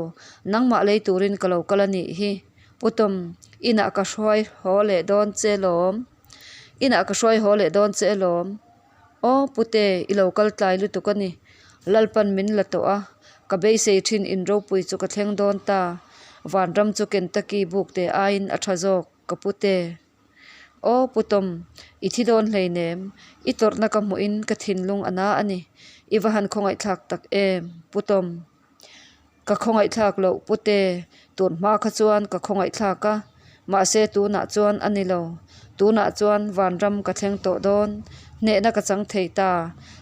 nangmah lei turin ka lo kal a nih hi. Pu Tawm, inah ka hruai haw leh dawn che lawm. Inah ka hruai haw leh dawn che lawm. Aw Pute, i lo kal tlai lutuk a ni. Lalpan min la tawh a, ka beisei thin in ropui chu ka thleng dawn ta. Vanram chu Kentucky buk te aiin a tha zawk, ka pute. Aw Pu Tawm, i thi dawn hleinem, i tawrhna ka hmuhin ka thinlung a na a ni. I va han khawngaihthlak tak em, Pu Tawm. Ka khawngaihthlak loh Pute, tun hma kha chuan ka khawngaihthlak a, mahse tunah chuan a ni lo. Tunah chuan vanram ka thleng tawh dawn, hnehna ka chang thei ta.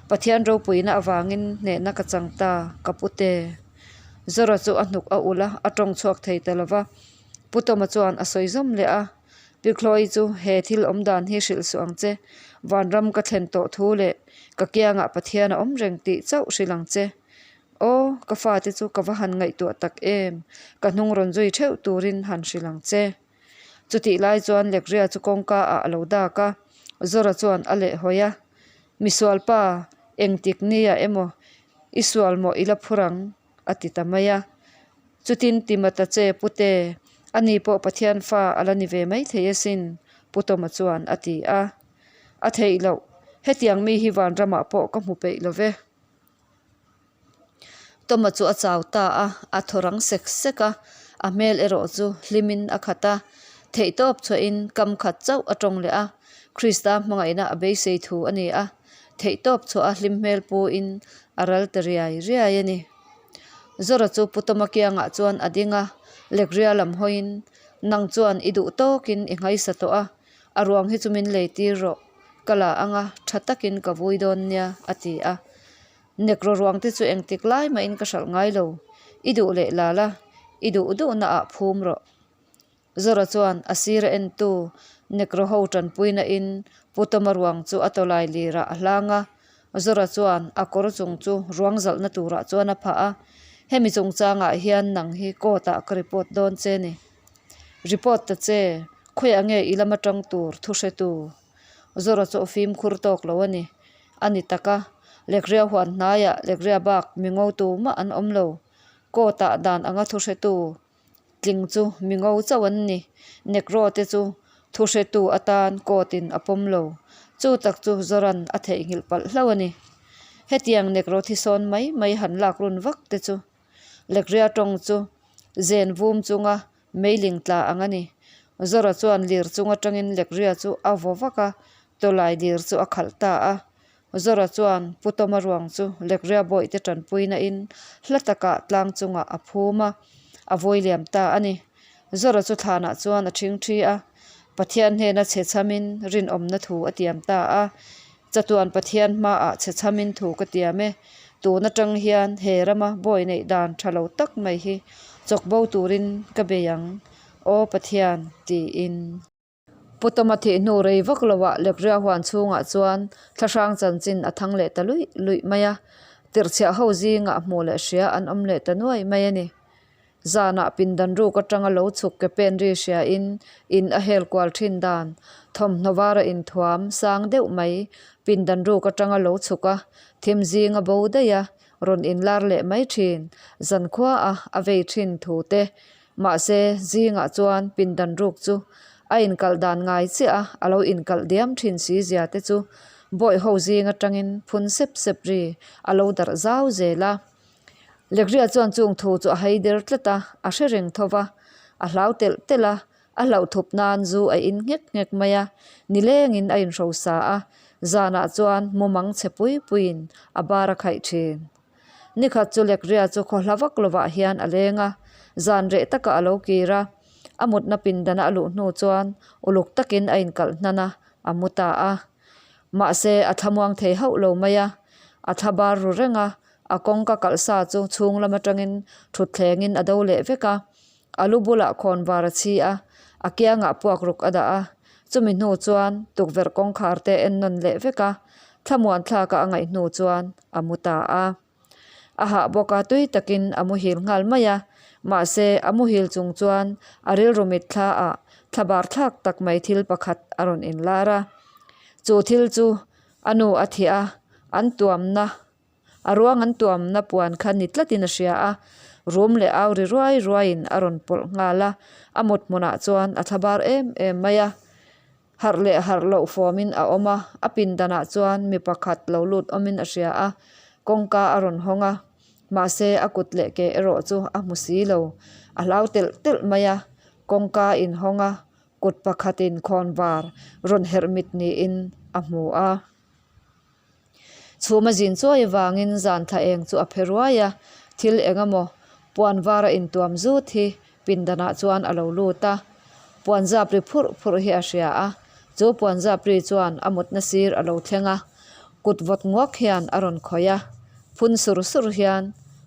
Pathian ropuina avangin hnehna ka chang ta, ka Pute. Zora chu a hnuk a ulh a, a tawng chhuak thei ta lo va. Pu Tawma chuan a sawi zawm leh a, Pikhlawi chu he thil awm dan hi hrilh suh ang che, vanram ka thlen tawh thu leh ka kiangah Pathian a awm reng tih chauh hrilh ang che. Aw, ka fate chu ka va han ngaihtuah tak em, ka hnung rawn zui theuh turin han hrilh ang che. Chutih lai chuan Lekria chu kawngka ah a lo dak a, Zora chuan a lehhawi a, Misualpa, engtik nia emaw i sual maw i la phur ang? a ti ta mai a. Chutin Timata che Pute, ani pawh Pathian fa a la ni ve maithei asin, Pu Tawma chuan a ti a. A theih loh, hetiang mi hi vanramah pawh ka hmu peih lo ve. Tawma chu a chau ta a, a thaw rang sek sek a, a hmel erawh chu hlimin a khat a. Theihtawp chhuahin kam khat chauh a tawng leh a, Krista hmangaihna a beisei thu a ni a. Theihtawp chhuah a hlim hmel puin a ral ta riai riai a ni. Zora chu Pu Tawma kiangah chuan a ding a, Lekria lam hawiin, Nang chuan i duh tawkin i nghaisa tawh a, a ruang hi chu min lei tir rawh, ka la anga tha takin ka vui dawn nia, a ti a. Nekro ruang te chu engtik lai mahin ka hralh ngai lo. I duh leh la la, i duh duhna ah phum rawh. Zora chuan a sira entu Nekro ho tanpuina in Pu Tawma ruang chu a tawlai lirah a hlang a. Zora chuan a kawr chung chu ruang zalhna turah chuan a phah a. Hemi chungchangah hian nang hi court ah ka report dawn che ni. Report ta che, khawiah nge i lama tang tur thu hretu? Zora chu a fimkhur tawk lo a ni. A ni tak a, Lekria huan hnaiah Lekria bak mi ngo tu mah an awm lo. Court ah dan anga thu hretu tling chu mi ngo chauh an ni. Negro te chu thu hretu atan court in a pawm lo. Chu tak chu Zoran a theihnghilh palh hlauh a ni. Hetiang Negro thisawn mai mai han lak run vak te chu Lekria tawng chu zen vum chunga meiling tla ang a ni. Zora chuan lir chung atangin Lekria chu a vaw vak a, tawlai lir chu a khalh ta a. Zora chuan Pu Tawma ruang chu Lekria bawihte tanpuina in hla takah tlang chungah a phum a, a vawi liam ta a ni. Zora chu thlanah chuan a thingthi a, Pathian hnena chhe chhamin rinawmna thu a tiam ta a. Chatuan Pathian hmaah chhe chhamin thu ka tiam e. Tun atang hian he rama bawi neih dan tha lo tak mai hi chawk bo turin ka bei ang, Aw Pathian, tiin. Pu Tawma thih hnu rei vak loah Lekria huan chhungah chuan thlahrang chanchin a thang leh ta luih luih mai a, tirhchhiah ho zingah hmuh leh hria an awm leh ta nuai mai a ni. Zanah pindan ruk atanga lo chhuk ke pen ri hriain in a hel kual thin dan thawmhnaw vara inthuam sang deuh mai pindan ruk atanga lo chhuk a, thim zinga bo daih a, rawn inlar leh mai thin zankhua a a vei thin thu te. Mahse, zingah chuan pindan ruk chu a inkalh dan ngai chiah a, a lo inkalh diam thin si zia te chu bawih ho zing atangin phun sep sep ri a lo darh zau zel a. Lekria chuan chung thu chu a hai der tlat a, a hre reng tho va, a hlau telh telh a, a hlauh thup nan zu a in nghek nghek mai a, nilengin a inhrosa a, zanah chuan mumang chhe pui puiin a bar a khaih thin. Nikhat chu Lekria chu khaw hla vak lovah hian a leng a, zan reh takah a lo kir a, a mutna pindana a luh hnu chuan uluk takin a inkalh hnan a, a mu ta a. Mahse, a thlamuang thei hauh lo mai a, a thla bar ru reng a, A kawngka kalh sa chu chhung lam atangin thutthlengin a do leh vek a, a lu bulah khawn var a chhi a, a kiangah puak ruk a dah a. Chumi hnu chuan tukverh kawngkhar te en nawn leh vek a, thlamuan thlaka a ngaih hnu chuan a mu ta a. A hah bawk a, tui takin a muhil nghal mai a, mahse a muhil chung chuan a rilru mitthla ah thlabar thlak tak mai thil pakhat a rawn inlar a. Chu thil chu a nu a thiah a, an tuamna A ruang an tuamna puan kha ni tlatin a hria a, rum leh au ri ruai ruaiin a rawn pawlh nghal a, a mut hmunah chuan a thla bar em em mai a. Harh leh harh loh fawmin a awm a, a pindanah chuan mi pakhat lo lut awmin a hria a, kawngka a rawn hawng a, mahse a kut leh ke erawh chu a hmu si lo, a hlau telh telh mai a, kawngka inhawng a, kut pakhatin khawnvar rawn herh mit niin a hmu a. Chhum a zin chuai avangin zan thla eng chu a phe ruai a, thil eng emaw puan var a intuam zut hi pindanah chuan a lo lut a, puan zap ri phurh phurh hi a hria a, chu puan zap ri chuan a mutna sir a lo thleng a, kut vawt nguak hian a rawn khawih a, phun sur sur hian,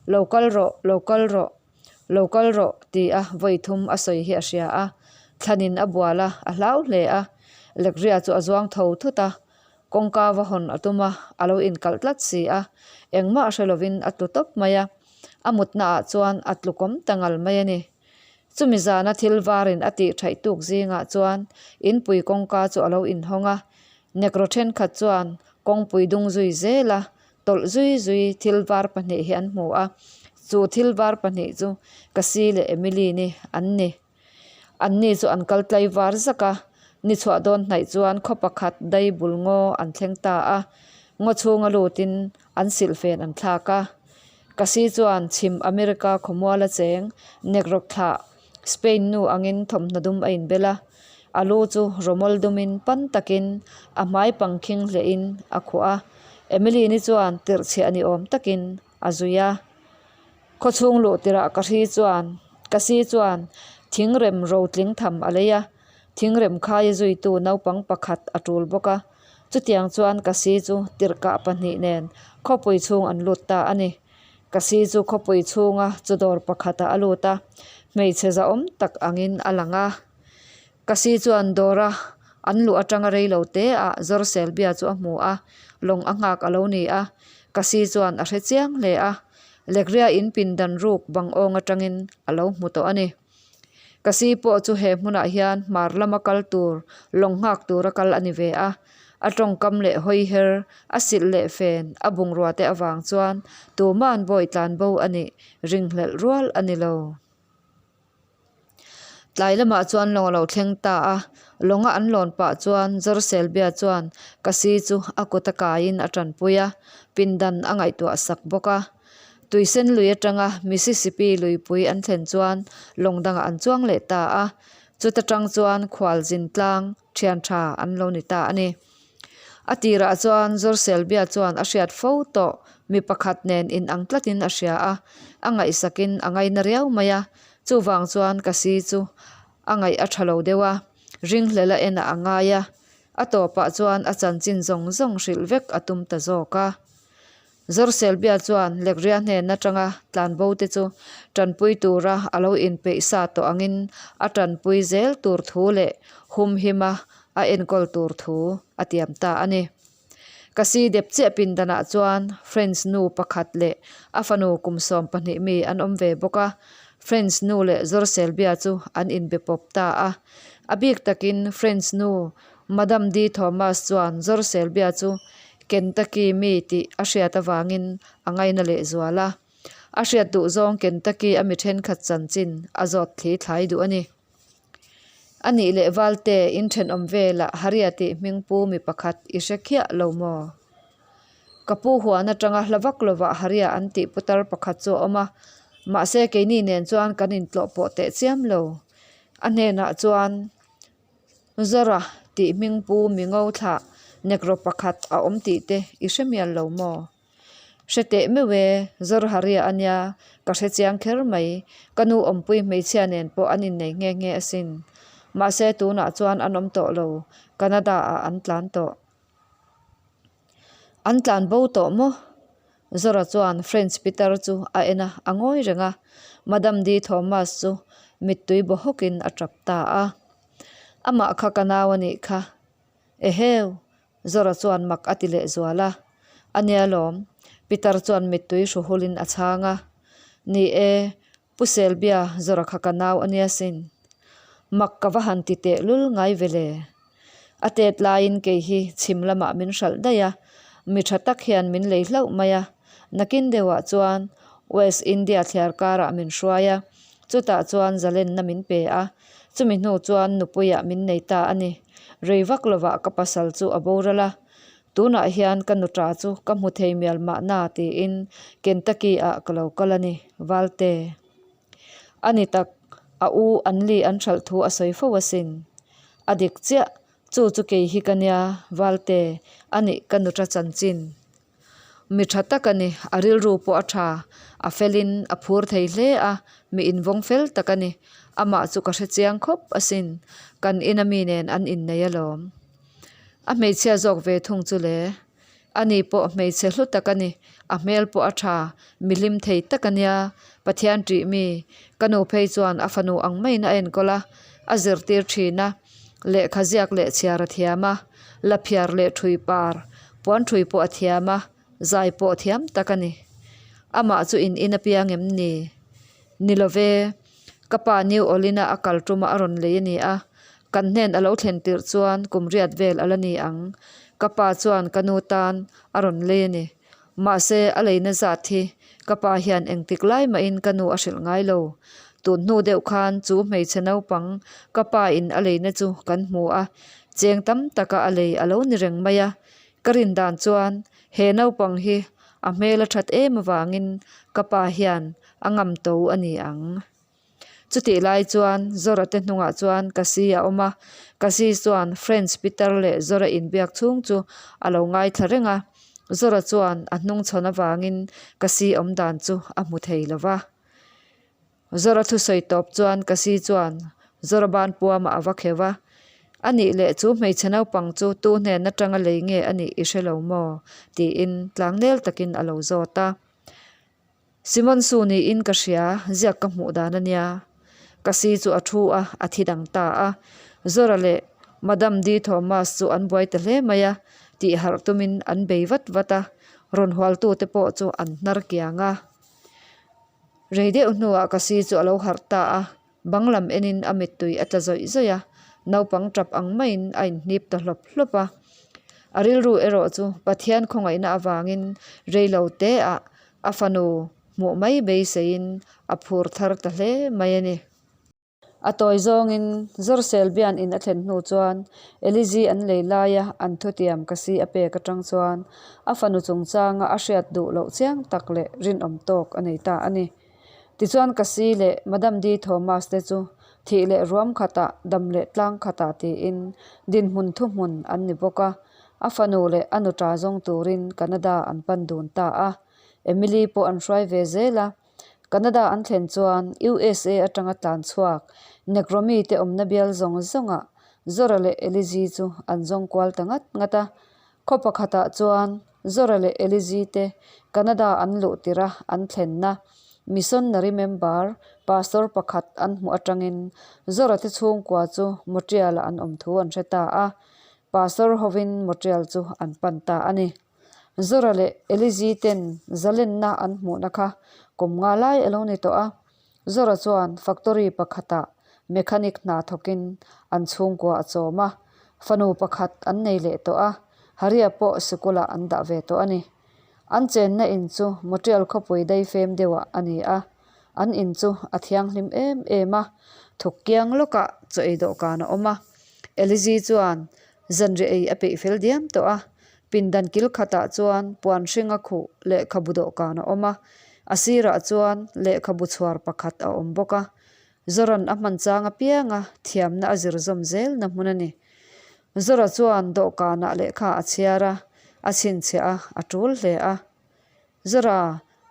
Lo kal rawh, lo kal rawh, lo kal rawh ti a vawi thum a sawi hi a hria a, thlanin a bual a, a hlau hle a, Lekria chu a zuang tho thut a, Kawngka va hawn a tum a, a lo inkalh tlat si a, engmah hre lovin a tlu tawp mai a, a mutna ah chuan a tlukawm ta ngal mai a ni. Chumi zana thil varin a tih thaih tuk zingah chuan inpui kawngka chu a lo inhawng a, Negro thenkhat chuan kawngpui dung zui zel a, tawlh zui zui thil var pahnih hi an hmu a, chu thil var pahnih chu Kasi leh Emily ni an ni. Anni chu an kal tlai var zak a, ni chhuah dawn hnaih chuan khaw pakhat dai bul ngaw an thleng ta a, ngaw chhunga lutin an silhfen an thlak a. Kasi chuan chhim America khawmuala cheng Negro thlah Spain nu angin thawmhnaw dum a inbel a, a lu chu rawmawl dumin pan takin a hmai pangkhing hlehin a khuah a, Emily-ni chuan tirhchhiah ni awm takin a zui a. Khawchhung luh tirah ka hri chuan ka si chuan thingrem rotling tham a lei a, thingrem khaia zuitu naupang pakhat a tul bawk a. Chutiang chuan Kasi chu tirhkah pahnih nen khawpui chhung an lut ta a ni. Kasi chu khawpui chhunga chawdawr pakhatah a lut a, hmeichhe zahawm tak angin a lang a. Kasi chuan dawra an luh atanga rei lo te ah Zawr Selbia chu a hmu a, lawng a nghak a lo ni a. Kasi chuan a hre chiang hle a, Lekria in pindan ruk bang awng atangin a lo hmu tawh a ni. Kasi pawh chu he hmunah hian hmar lama kal tur, lawng nghak tura kal a ni ve a. A tawngkam leh hawi her, a silh leh fen, a bungrua te avang chuan tuma'n bawi tlan bo a nih ringhlelh rual a ni lo. Tlai lamah chuan lawng a lo thleng ta a, lawnga an lawn pah chuan Zawrselbia chuan Kasi chu a kut a kaiin a tanpui a, pindan a ngaihtuah sak bawk a. Tuisen lui atanga Mississippi luipui an thlen chuan lawng dangah an chuang leh ta a, chuta tang chuan khualzin tlang thian tha an lo ni ta a ni. A tirah chuan Zawrselbia chuan a hriat fo tawh mi pakhat nen inang tlatin a hria a, a ngaihsakin a ngaina riau mai a, chuvang chuan Kasi chu a ngaih a tha lo deuh a, ringhlel a enah a ngai a, a tawpah chuan a chanchin zawng zawng hrilh vek a tum ta zawk a. Zawrselbia chuan Lekria hnen atanga tlanbo te chu tanpui tura a lo inpeih sa tawh angin a tanpui zel tur thu leh humhima a enkawl tur thu a tiam ta a ni. Kasi dep chiah pindanah chuan French nu pakhat leh a fanu kum 12 mi an awm ve bawk a, French nu leh Zawrselbia chu an inbe pawp ta a. A bik takin French nu Madam D. Thomas chuan Zawrselbia chu Kentucky mi tih a hriat avangin a ngaina lehzual a. A hriat duh zawng Kentucky a mi thenkhat chanchin a zawt thli thlai duh a ni. A nih leh Valte in thenawm velah Haria tih hmingpu mi pakhat i hre khiah lo maw? Ka pu huan atanga hla vak lovah Haria an tih putar pakhat chu a awm a, mahse keini nen chuan kan intlawh pawh teh chiam lo. A hnenah chuan. Zara tih hming pu mi ngo thlah negro pakhat a awm tih te i hre mial lo maw? Hre teh meuh e, Zor Haria a nia, ka hre chiang kher mai, ka nu awmpui hmeichhia nen pawh an innei nghe nghe asin. Mahse tunah chuan an awm tawh lo, Canada ah an tlan tawh. An tlan bo tawh maw? Zora chuan French pitar chu a en a, a ngawi reng a. Madam D. Thomas chu mittui baw hawkin a tap ta a. Amah kha ka nau a nih kha. Eheu! Zora chuan mak a ti lehzual a. A nia lawm. Pitar chuan mittui hru hulin a chhang a. Ni e, Pu Selbia Zora kha ka nau a nia sin. Mak ka va han ti teh lul ngai ve le. A tet laiin kei hi chhim lamah min hralh daih a, mi tha tak hian min lei hlauh mai a. Nakin deuhah chuan West India thliar karah min hruai a, chutah chuan zalenna min pe a, chumi hnu chuan nupuiah min nei ta a ni. Rei vak lovah ka pasal chu a boral a, Tunah hian ka nuṭa chu ka hmu thei mial mahna tiin Kentucky ah ka lo kal a ni, Valte. A ni tak, a u an li an hralh thu a sawi fo asin. A dik chiah, chu chu kei hi ka nia, Valte, a nih ka nuṭa chanchin. Mi ṭha tak a ni, a rilru pawh a ṭha, a felin a phur thei hle a, mi invawng fel tak a ni. Amah chu ka hre chiang khawp asin, kan ina mi nen an innei alawm. A hmeichhia zawk ve thung chu le. Ani pawh hmeichhe hlu tak a ni. A hmel pawh a tha, mi hlim thei tak a nia. Pathian ṭih mi, ka nu phei chuan a fanu ang maiin a enkawl a, a zirtir ṭhin a. Lehkha ziak leh chhiar a thiam a, laphiar leh ṭhui par, puan ṭhui pawh a thiam a, zai pawh thiam tak a ni. Amah chu in in apiang em ni? Ni lo ve. Ka pa New Orleans-a a kal ṭuma a rawn lei a ni a, kan hnen a lo thlen tirh chuan kum riat vel a la ni ang. Ka pa chuan ka nu tan a rawn lei a ni. Mahse, a leina zat hi ka pa hian engtik lai mahin ka nu a hrilh ngai lo. Tun hnu deuh khan chu hmeichhe naupang ka pa in a leina chu kan hmu a, cheng tam taka a lei a lo ni reng mai a. Ka rin dan chuan he naupang hi a hmel a that em avangin ka pa hian a ngam to a ni ang. Chutih lai chuan Zora te hnungah chuan Kasi a awm a, Kasi chuan French pitar leh Zora inbiak chhung chu a lo ngaithla reng a, Zora chuan a hnung chhawn avangin Kasi awm dan chu a hmu thei lo va. Zora thusawi tawp chuan Kasi chuan Zora ban puamah a va kheuh a. A nih leh chu hmeichhe naupang chu tu hnen atanga lei nge a nih i hre lo maw? tiin tlangnel takin a lo zawt a. Simon Su niin ka hria, ziak ka hmuh dan a nia. Ka si chu a thu a, a thi dang ta a. Zora leh Madam Di Thomas chu an buai ta hle mai a, tih harh tumin an bei vat vat a, rawn hualtute pawh chu an hnar kiang a. Rei deuh hnuah ka si chu a lo harh ta a, bang lam enin a mittui a tla zawih zawih a, naupang tap ang maiin a inhnip ta hlawp hlawp a. A rilru erawh chu Pathian khawngaihna avangin rei lo teah a fanu hmuh mai beiseiin a phur thar ta hle mai a ni. A tawi zawngin Zawrhsel bian in a thlen hnu chuan Elizi an lei laia an thutiam ka si a pek atang chuan a fanu chungchanga a hriat duh loh chiang tak leh rinawm tawk a nei ta a ni. Tichuan ka si leh Madam Di Thomas te chu thih leh ruam khatah dam leh tlang khatah tiin dinhmun thuhmun an ni bawk a, a fanu leh a nuṭa zawng turin Canada an pan dun ta a. Emily pawh an hruai ve zel a. Canada an thlen chuan USA atanga tlan chhuak Negro mite awmna bial zawng zawngah Zora leh Elizi chu an zawng kual ta ngat ngat a. Khaw pakhatah chuan Zora leh Elizi te Canada an luh tirh a an thlenna Missionary member Pastor pakhat an hmuh atangin Zora te chhungkua chu Montreal-ah an awm thu an hre ta a. Pastor hovin Montreal chu an pan ta a ni. Zora leh Elizi ten zalenna an hmuhna kha kum nga lai a lo ni tawh a, Zora chuan factory pakhatah mechanic hna thawkin an chhungkua a chawm a, fanu pakhat an nei leh tawh a, Haria pawh sikulah an dah ve tawh a ni. An chenna in chu Montreal khawpui daifem deuhah a ni a, an in chu a thianghlim em em a, thuk kiang lawkah chaw ei dawhkan a awm a, Elizi chuan Zanriah ei a peih fel diam tawh a, pindan kil khatah chuan puan hringa khuh lehkhabu dawhkan a awm a, a sirah chuan lehkhabu chhuar pakhat a awm bawk a. Zoran a hman chang apianga thiamna a zir zawm zelna hmun a ni. Zora chuan dawhkanah lehkha a chhiar a, a chhinchhiah a, a tul hle a. Zora,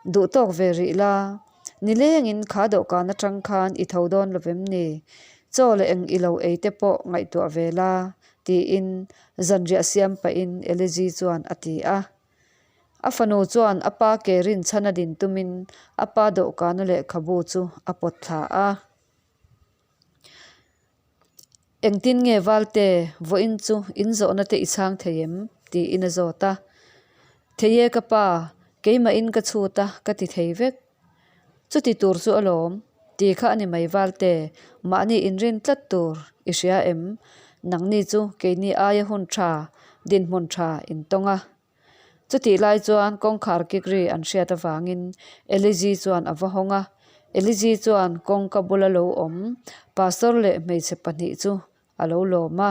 duh tawk ve rih la, nilengin kha dawhkan atang khan i tho dawn lo vem ni? Chaw leh eng i lo ei te pawh ngaihtuah ve la, tiin zanriah siam pahin Elizi chuan a ti a. A fanu chuan a pa ke rinchhan a din tumin a pa dawhkana lehkhabu chu a pawt thla a. Engtin nge Valte, vawiin chu in zawhna te i chhang thei em? tiin a zawt a. Thei e ka pa, keimahin ka chhut a, ka ti thei vek. Chuti tur chu alawm, ti kha a ni mai Valte, mahni inrin tlat tur i hria em? Nangni chu keini aia hun tha, dinhmun tha in tawng a. Chutih lai chuan kawngkhar kik ri an hriat avangin Elizi chuan a va hawng a. Elizi chuan kawngka bula lo awm pastor leh hmeichhe pahnih chu a lo lawm a,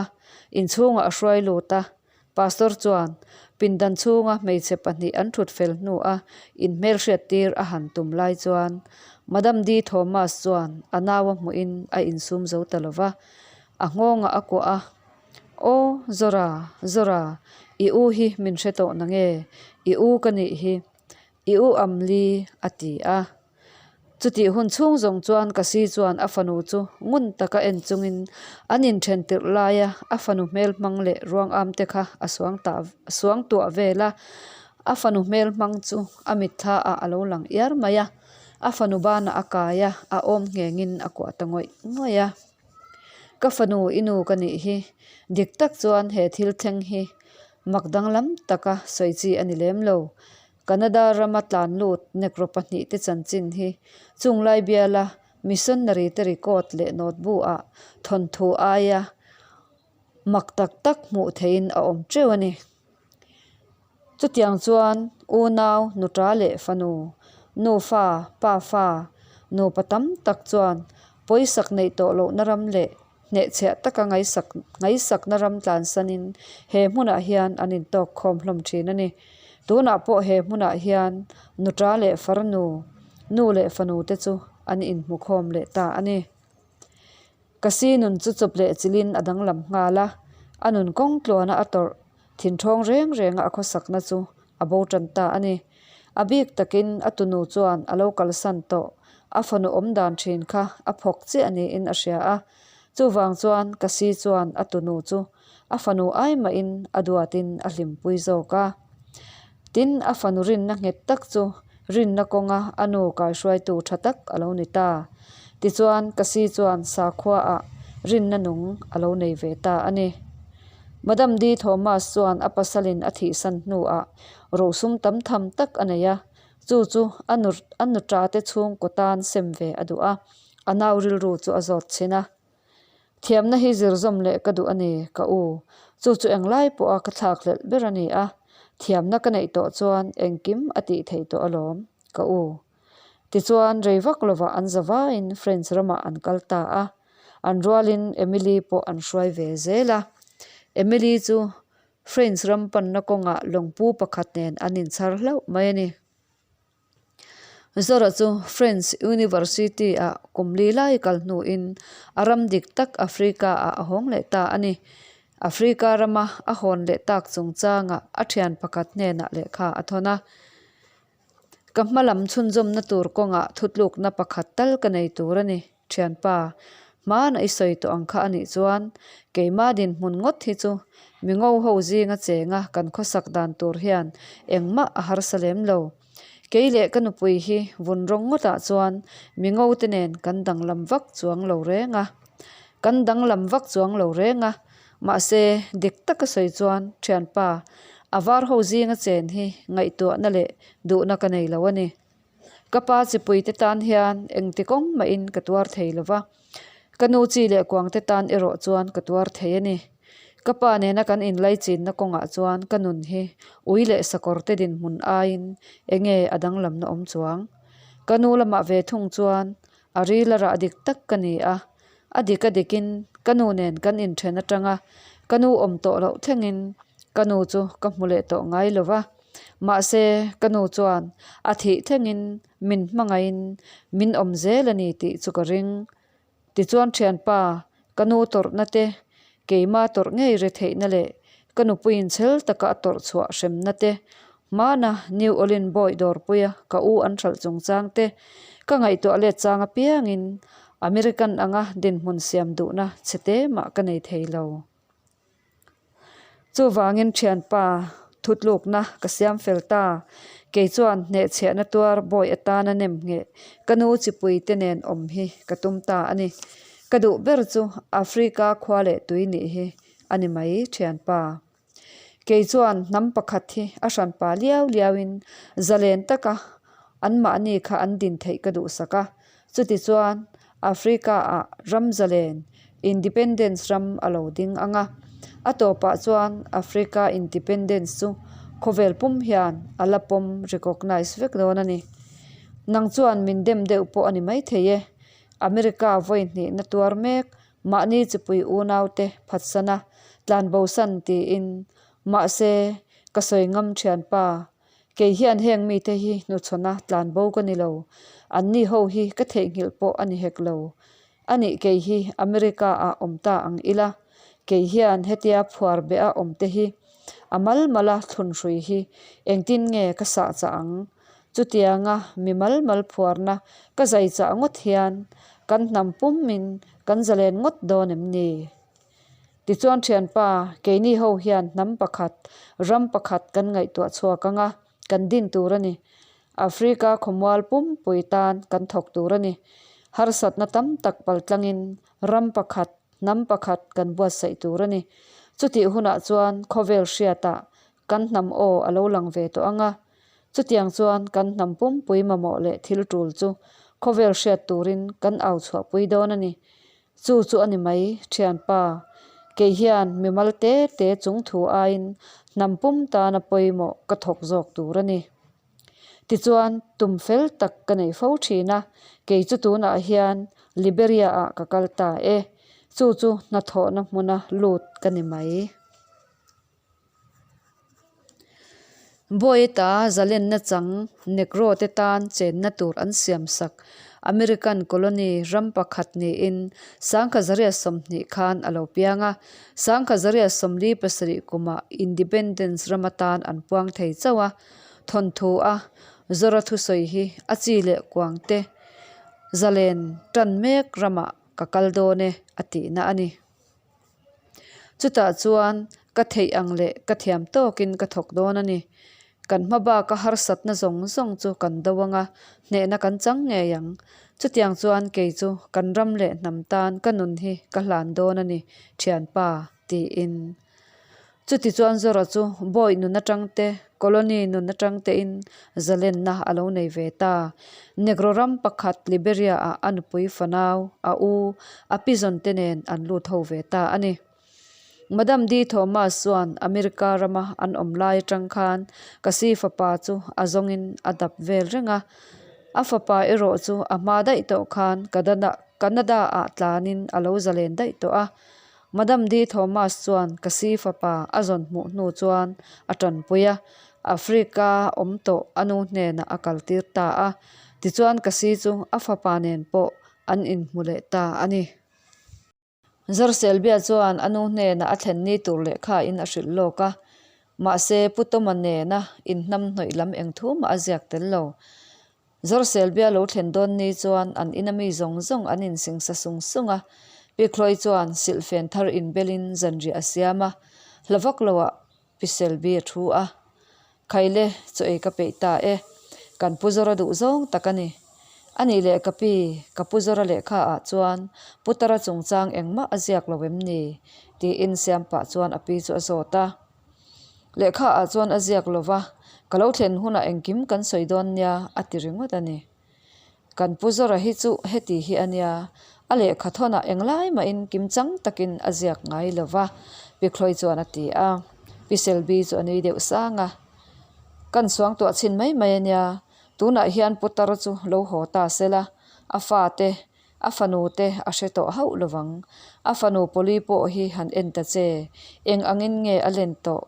inchhungah a hruai lut a. Pastor chuan pindan chhunga hmeichhe pahnih an thut fel hnua inhmelhriat tir a han tum lai chuan Madam Di Thomas chuan a nau a hmuhin a insum zo ta lo va, a nghawngah a kuah a. Aw Zora, Zora, i u hi min hre tawh nange, i u ka nih hi, i u Amli a ti a. Chutih hun chhung zawng chuan Kasi chuan a fanu chu ngun taka en chungin an inthen tirh laia a fanu hmel hmang leh ruang am te kha a suang tah suang tuah vel a. A fanu hmel hmang chu a mitthla ah a lo lang iar mai a, a fanu banah a kai a, a awm nghengin a kuah ta ngawih ngawih a. Ka fanu i nu ka nih hi, dik tak chuan he thil thleng hi mak danglam taka sawi chi a ni lem lo. Canada rama tlan lut Negro pahnihte chanchin hi chunglai biala missionary te record leh notebook ah thawnthu aia mak tak tak hmuh theihin a awm teuh a ni. Chutiang chuan unau, nuta leh fanu, nufa, pafa, nupa tam tak chuan pawisak neih tawh lohna ram leh hnehchhiah taka ngaisak ngaisakna ram tlansanin he hmunah hian an intawk khawm hlawm thin a ni. Tunah pawh he hmunah hian nuta leh farnu, nu leh fanu te chu an inhmu khawm leh ta a ni. Kasi nun chu chawp leh chilhin a danglam nghal a, a nun kawng tluana a tawrh thinthawng reng renga a khawsakna chu a bo tan ta a ni. A bik takin a tunu chuan a lo kalsan tawh, a fanu awm dan thin kha a phawk chiah niin a hria a. Chuvang chuan Kasi chuan a tunu chu a fanu ai mahin a duatin a hlimpui zawk a. Tin, a fanu rinna nghet tak chu rinna kawnga a nu kaihruaitu tha tak a lo ni ta. Tichuan, Kasi chuan sakhuaah rinna nung a lo nei ve ta a ni. Madam D. Thomas chuan a pasalin a thihsan hnuah rosum tam tham tak a nei a, chu chu a nu a nuṭate chhungkaw tan sem ve a duh a, a nau rilru chu a zawt chhin a. Thiamna hi zir zawm leh ka duh a ni, ka u. Chu chu englai pawha ka thlak hlelh ber a ni a, thiamna ka neih tawh chuan engkim a tih theih tawh alawm, ka u. Tichuan, rei vak lovah an za vaiin French ramah an kal ta a, an rualin Emily pawh an hruai ve zel a. Emily chu French ram panna kawngah lawngpu pakhat nen an inchhar hlauh mai a ni. Zora chu French University-ah kum li lai kal hnuin a ram dik tak Africa-ah a hawng leh ta a ni. Africa rama a hawn leh tak chungchangah a thian pakhat hnenah lehkha a thawn a. Ka hma lam chhunzawmna tur kawngah thutlukna pakhat tal ka nei tur a ni, thianpa. Hmana i sawi tawh ang kha a nih chuan keimah dinhmun ngawt hi chu mi ngo ho zinga chenga kan khawsak dan tur hian engmah a harsa lem lo. Kei leh ka nupui hi vun rawng ngawtah chuan mi ngo te nen kan danglam vak chuang lo reng a. Kan danglam vak chuang lo reng a. Mahse, dik taka sawi chuan thianpa a var ho zinga chen hi ngaihtuahna leh duhna ka nei lo a ni. Ka pa chipuite tan hian engti kawng mahin ka tuar thei lo va, ka nu chi leh kuangte tan erawh chuan ka tuar thei a ni. Ka pa nena kan inlaichinna kawngah chuan ka nun hi ui leh sakawrte dinhmun aiin enge a danglamna awm chuang. Ka nu lamah ve thung chuan a ril a rah dik tak ka ni a, a dik a dikin ka nu nen kan inthen atanga ka nu awm tawh loh thlengin ka nu chu ka hmu leh tawh ngai lo va. Mahse, ka nu chuan a thih thlengin min hmangaihin min awm zel a ni tih chu ka ring. Tichuan thianpa, ka nu tawrhna te, keima tawrh ngei re theihna leh ka nupuiin chhel taka a tawrh chhuah hremna te, hmana New Orleans bawi dawrpuia ka u an hralh chungchang te ka ngaihtuah let chang apiangin American anga dinhmun siam duhna chhe te mah ka nei thei lo. Chuvangin thianpa thutlukna ka siam fel ta. Kei chuan hnehchhiahna tuar bawi atana nem ngheh ka nu chipui te nen awm hi ka tum ta a ni. Ka duh ber chu Africa khua leh tui nih hi a ni mai thianpa. Kei chuan hnam pakhat hi a hranpa liau liauin zalen taka anmahni kha an din theih ka duhsak a. Chutichuan Africa-ah ram zalen, independence ram a lo ding ang a. A tawpah chuan Africa independence chu khawvel pum hian a la pawm, recognise, vek dawn a ni. Nang chuan min dem deuh pawh a ni maithei e. America vawi hnihna tuar mek Mahni chipui unaute phatsana tlanbosan tiin, mahse, ka sawi ngam thianpa, kei hian heng mite hi hnuchhawna tlanbo ka ni lo, anni ho hi ka theihnghilh pawh a ni hek lo. Anih kei hi America ah awm ta ang ila, kei hian hetia phuar beha awm te hi a mal mala thlun hrui hi engtin nge ka sah chah ang? Chutianga mi mal mal phuarna ka zai chah ngawt hian kan hnam pumin kan zalen ngawt dawn em ni? Tichuan thianpa, keini ho hian hnam pakhat, ram pakhat kan ngaihtuah chhuak ang a, kan din tur a ni. Africa khawmual pumpui tan kan thawk tur a ni. Harsatna tam tak paltlangin ram pakhat, hnam pakhat kan buatsaih tur a ni. Chutih hunah chuan khawvel hriatah kan hnam aw a lo lang ve tawh ang a. Chutiang chuan kan hnam pumpui mamawh leh thil tul chu khawvel hriat turin kan au chhuahpui dawn a ni. Chu chu a ni mai, thianpa. Kei hian mimal te te chung thu aiin hnam pum tana pawimawh ka thawk zawk tur a ni. Tichuan, tum fel tak ka nei fo thin a, kei chu tunah hian Liberia-ah ka kal ta e. Chu chu hnathawhna hmuna lut ka ni mai. Bawiata zalenna chang Negro te tan chenna tur an siam sak American colony ram pakhat niin 1920 khan a lo piang a, 1947 kumah Independence ram atan an puang thei chauh a, thawnthu a Zora thusawi hi a chi leh kuang te zalen tan mek ramah. ka kal dawn e a tihna a ni. Chutah chuan ka theih ang leh ka thiam tawkin ka thawk dawn a ni. Kan hma baka harsatna zawng zawng chu kan do anga hnehna kan chang ngei ang. Chutiang chuan kei chu kan ram leh hnam tan ka nun hi ka hlan dawn a ni thianpa tiin. Chuti chuan Zora chu bawi nun atang te, colony nun atang tein zalenna a lo nei ve ta. Negro ram pakhat Liberia ah a nupui fanau, a u, a pizawn te nen an lut ho ve ta a ni. Madam Dee Thomas chuan America rama an awm lai atang khan Kasi fapa chu a zawngin a dap vel reng a. A fapa erawh chu a hma daih tawh khan Canada ah tlanin a lo zalen daih tawh a. Madam Dee Thomas chuan Kasi fapa a zawn hmuh hnu chuan a tanpui a, Africa awm tawh a nu hnenah a kaltir ta a. Tichuan Kasi chu a fapa nen pawh an inhmu leh ta a ni. Zarselbia chuan a nu hnenah a thlen ni tur lehkha in a hrilh lawk a, mahse Pu Tawma nena inhnamhnawih lam eng thu mah a ziak tel lo. Zarselbia lo thlen dawn ni chuan an ina mi zawng zawng an insingsa sung sung a, Pi Chloe chuan silhfen thar inbelin zanriah a siam a, hla vak loah Pi Selby a thu a, Khaile, chaw ei ka peih ta e. Kan Pu Zawra duh zawng tak a ni. A nih leh ka pi, ka Pu Zawra lehkha ah chuan Putara chungchang engmah a ziak lo em ni? tiin siam pah chuan a pi chu a zawt a. Lehkha ah chuan a ziak lo va, ka lo thlen hunah engkim kan sawi dawn nia a ti ringawt a ni. Kan Pu Zawra hi chu heti hi a nia, a lehkha thawnah englai mahin kimchang takin a ziak ngai lo va, Pi Chloe chuan a ti a. Pi Selby chu a nui deuh sang a. Kan suangtuah chhin mai mai a nia, tunah hian putar chu lo haw ta sela, a fate, a fanu te a hre tawh hauh lo vang. A fanu Polly pawh hi han en ta che, eng angin nge a len tawh?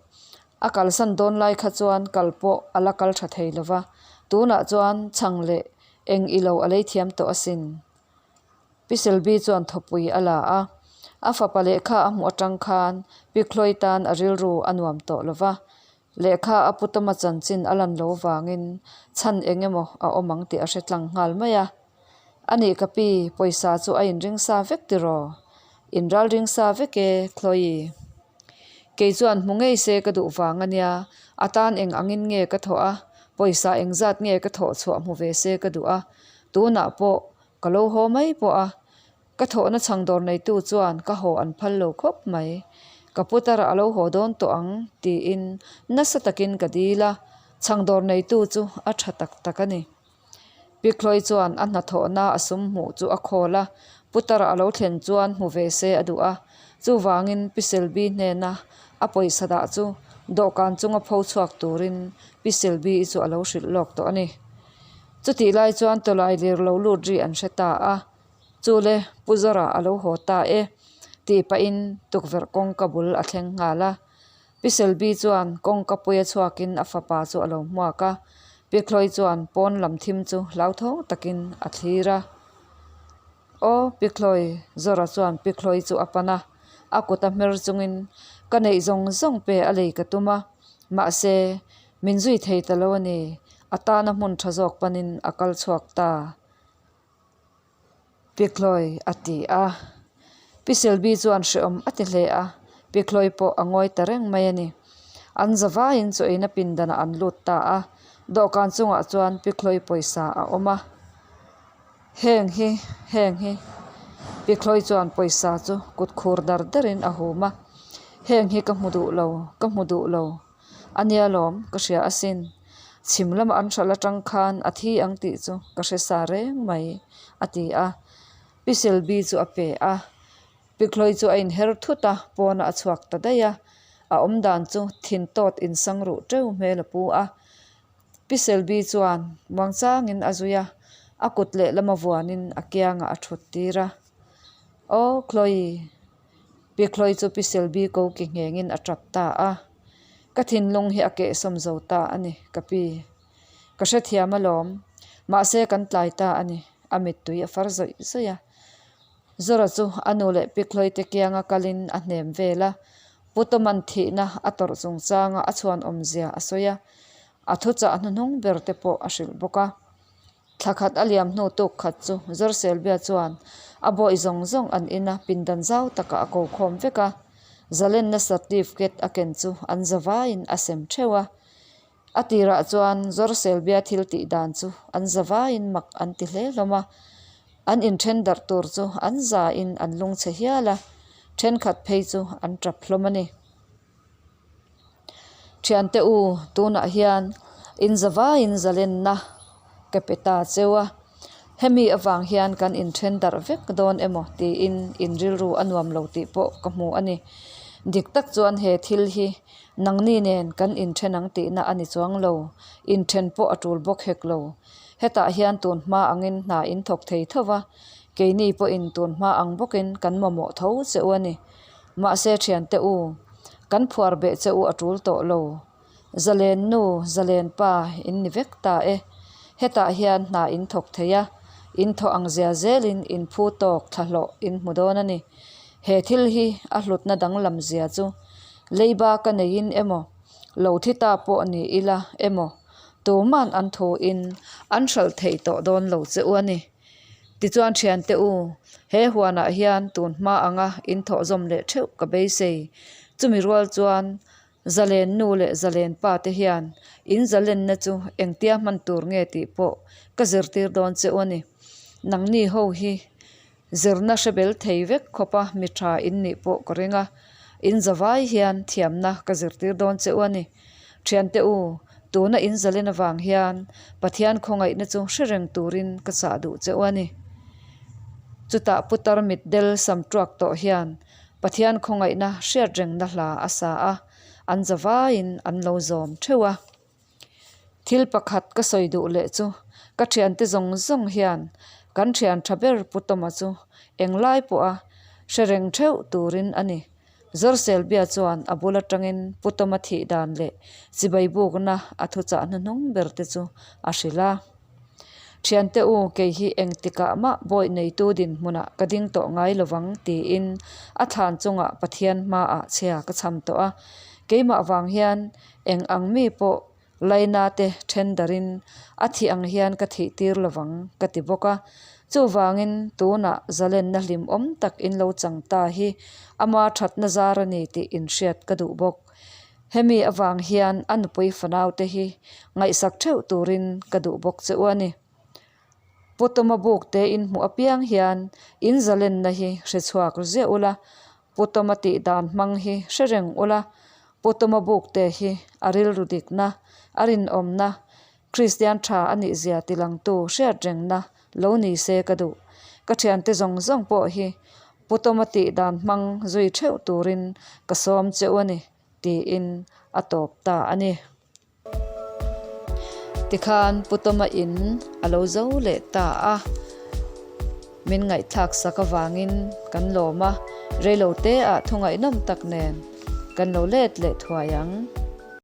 A kalsan dawn lai kha chuan kal pawh a la kal tha thei lo va, tunah chuan chhang leh eng i lo a lei thiam tawh asin. Pi Selby chuan thawpui a la a, a fapa lehkha a hmuh atang khan Pi Chloe tan a rilru a nuam tawh lo va, lehkha a pu tawma chanchin a lan lo vangin chhan eng emaw a awm ang tih a hre tlang nghal mai a. A nih ka pi, pawisa chu a inring sa vek tiraw? Inral ring sa vek e, Chloe. Kei chuan hmu ngei se ka duh vang a nia, a tan eng angin nge ka thawh a, pawisa engzat nge ka thawh chhuah hmu ve se ka duh a, tunah pawh ka lo haw mai pawh a, ka thawhna chhang dawr neitu chuan ka haw an phal lo khawp mai. Ka putar a lo haw dawn tawh ang tiin nasa takin ka dil a, chhang dawr neitu chu a tha tak tak a ni. Pi Chloe chuan a hnathawhna a sum hmuh chu a khawl a, Putar a lo thlen chuan hmu ve se a duh a. Chuvangin Pi Selby hnena a pawisa dah chu dawhkan chunga pho chhuak turin Pi Selby-i chu a lo hrilh lawk tawh a ni. Chutih lai chuan tawlai lir lo lut ri an hre ta a, Chule Pu Zawra a lo haw ta e tih pahin tukverh kawngka bul a thleng nghal a. Pi Selby chuan kawngka puia chhuakin a fapa chu a lo hmuak a, Pi Chloe chuan pawn lam thim chu hlauthawng takin a thlir a. Aw, Pi Chloe, Zora chuan Pi Chloe chu a pan a, a kut a hmer chungin, Ka neih zawng zawng pe a lei ka tum a, mahse, min zui thei ta lo a ni, a tana hmun tha zawk panin a kal chhuak ta. Pi Chloe a ti a. Pi Selby chuan hrehawm a ti hle a, Pi Chloe pawh a ngawi ta reng mai a ni. An zavaiin chaw eina pindanah an lut ta a, dawhkan chungah chuan Pi Chloe pawisa a awm a. Heng hi, heng hi. Pi Chloe chuan pawisa chu kut khur dar darin a hum a. Heng hi ka hmu duh lo, ka hmu duh lo. A nia lawm, ka hria asin. Chhim lama an hralh atang khan a thi ang tih chu ka hre sa reng mai, a ti a. Pi Selby chu a pe a. Pi Chloe chu a inher thut a, pawnah a chhuak ta daih a. A awmdan chu thin tawt insang ruh teuh hmel a pu a. Pi Selby chuan muangchangin a zui a, a kut lehlam a vuanin a kiangah a thut tir a. Aw Chloe! Pi Chloe chu Pi Selby ko ki nghengin a tap ta a. Ka thinlung hi a kehsawm zo ta a ni, ka pi. Ka hrethiam alawm. Mahse kan tlai ta a ni, a mittui a far zawih zawih a. Zora chu a nu leh Pi Chloe te kianga kalin a hnem vel a. Pu Tawman thihna a tawrh chungchanga a chhuan awmzia a sawi a. A thuchah hnuhnung ber te pawh a hrilh bawk a. Thla khat a liam hnu tuk khat chu Zawrselbia chuan a bawih zawng zawng an ina pindan zau takah a ko khawm vek a, zalenna certificate a ken chu an zavaiin a sem theuh a. A tirah chuan Zawrselbia thil tih dan chu an zavaiin mak an ti hle hlawm a, an inthen darh tur chu an zain an lungchhe hial a, thenkhat phei chu an tap hlawm a ni. Thiante u, tunah hian in zavaiin zalenna ka pe ta cheu a, hemi avang hian kan inthen darh vek dawn emaw tiin in rilru a nuam lo tih pawh ka hmu a ni. Dik tak chuan he thil hi nangni nen kan inthen ang tihna a ni chuang lo, inthen pawh a tul bawk hek lo. Hetah hian tun hma angin hna in thawk thei tho va, keini pawhin tun hma ang bawkin kan mamawh tho che u a ni. Mahse thiante u, kan phuar beh che u a tul tawh lo. Zalen nu, zalen pa in ni vek ta e. Hetah hian hna in thawk thei a, in thawh ang zia zelin in phu tawk thlahlawh in hmu dawn a ni. He thil hi a hlutna danglam zia chu leiba ka neiin emaw, lo thi ta pawh ni ila emaw, tuman an thuin an hralh thei tawh dawn lo che u a ni. Tichuan thiante u, he huanah hian tun hma anga in thawh zawm leh theuh ka beisei. Chumi rual chuan Zalen nu leh Zalen pa te hian in zalenna chu engtia hman tur nge tih pawh ka zirtir dawn che u a ni. Nangni ho hi zirna hre bel thei vek khawpa mi tha in nih pawh ka ring a, in zavai hian thiamna ka zirtir dawn che u a ni. Thiante u, tuna in zalen avang hian Pathian khawngaihna chu hre reng turin ka chah duh che u a ni. Chutah putar mitdel sam tuak tawh hian Pathian khawngaihna hriat rengna hla a sa a, an zavaiin an lo zawm theuh a. Thil pakhat ka sawi duh leh chu ka thiante zawng zawng hian kan thian tha ber Pu Tawma chu englai pawha hre reng theuh turin a ni. Zawrselbia chuan a bul atangin Pu Tawma thih dan leh chibai bukna a thuchah hnuhnung ber te chu a hrilh a. Thiante u, kei hi engtikah mah bawi neitu dinhmunah ka ding tawh ngai lovang tiin a thlan chungah Pathian hmaah chhia ka cham tawh a. Keimah vang hian eng ang mi pawh Laina te then darin a thih ang hian ka thih tir lovang ka ti bawk a. Chuvangin tunah zalenna hlimawm tak in lo chang ta hi ama thatna zar a ni tih inhriat ka duh bawk. Hemi avang hian a nupui fanau te hi ngaihsak theuh turin ka duh bawk che u a ni. Pu Tawma buk te in hmuh apiang hian in zalenna hi hre chhuak ziah ula, Pu Tawma tih dan hmang hi hre reng ula, Pu Tawma buk te hi a rilru dikna, a rinawmna, Kristian tha a nih zia tilangtu hriat rengna lo ni se ka duh. Ka thiante zawng zawng pawh hi Pu Tawma tih dan hmang zui theuh turin ka sawm che u a ni, tiin a tawp ta a ni. Tikhan Pu Tawma in a lo zo leh ta a, min ngaihthlak sak avangin kan lawm a, reilote ah thungaihnawm tak nen kan lo let leh thuai ang.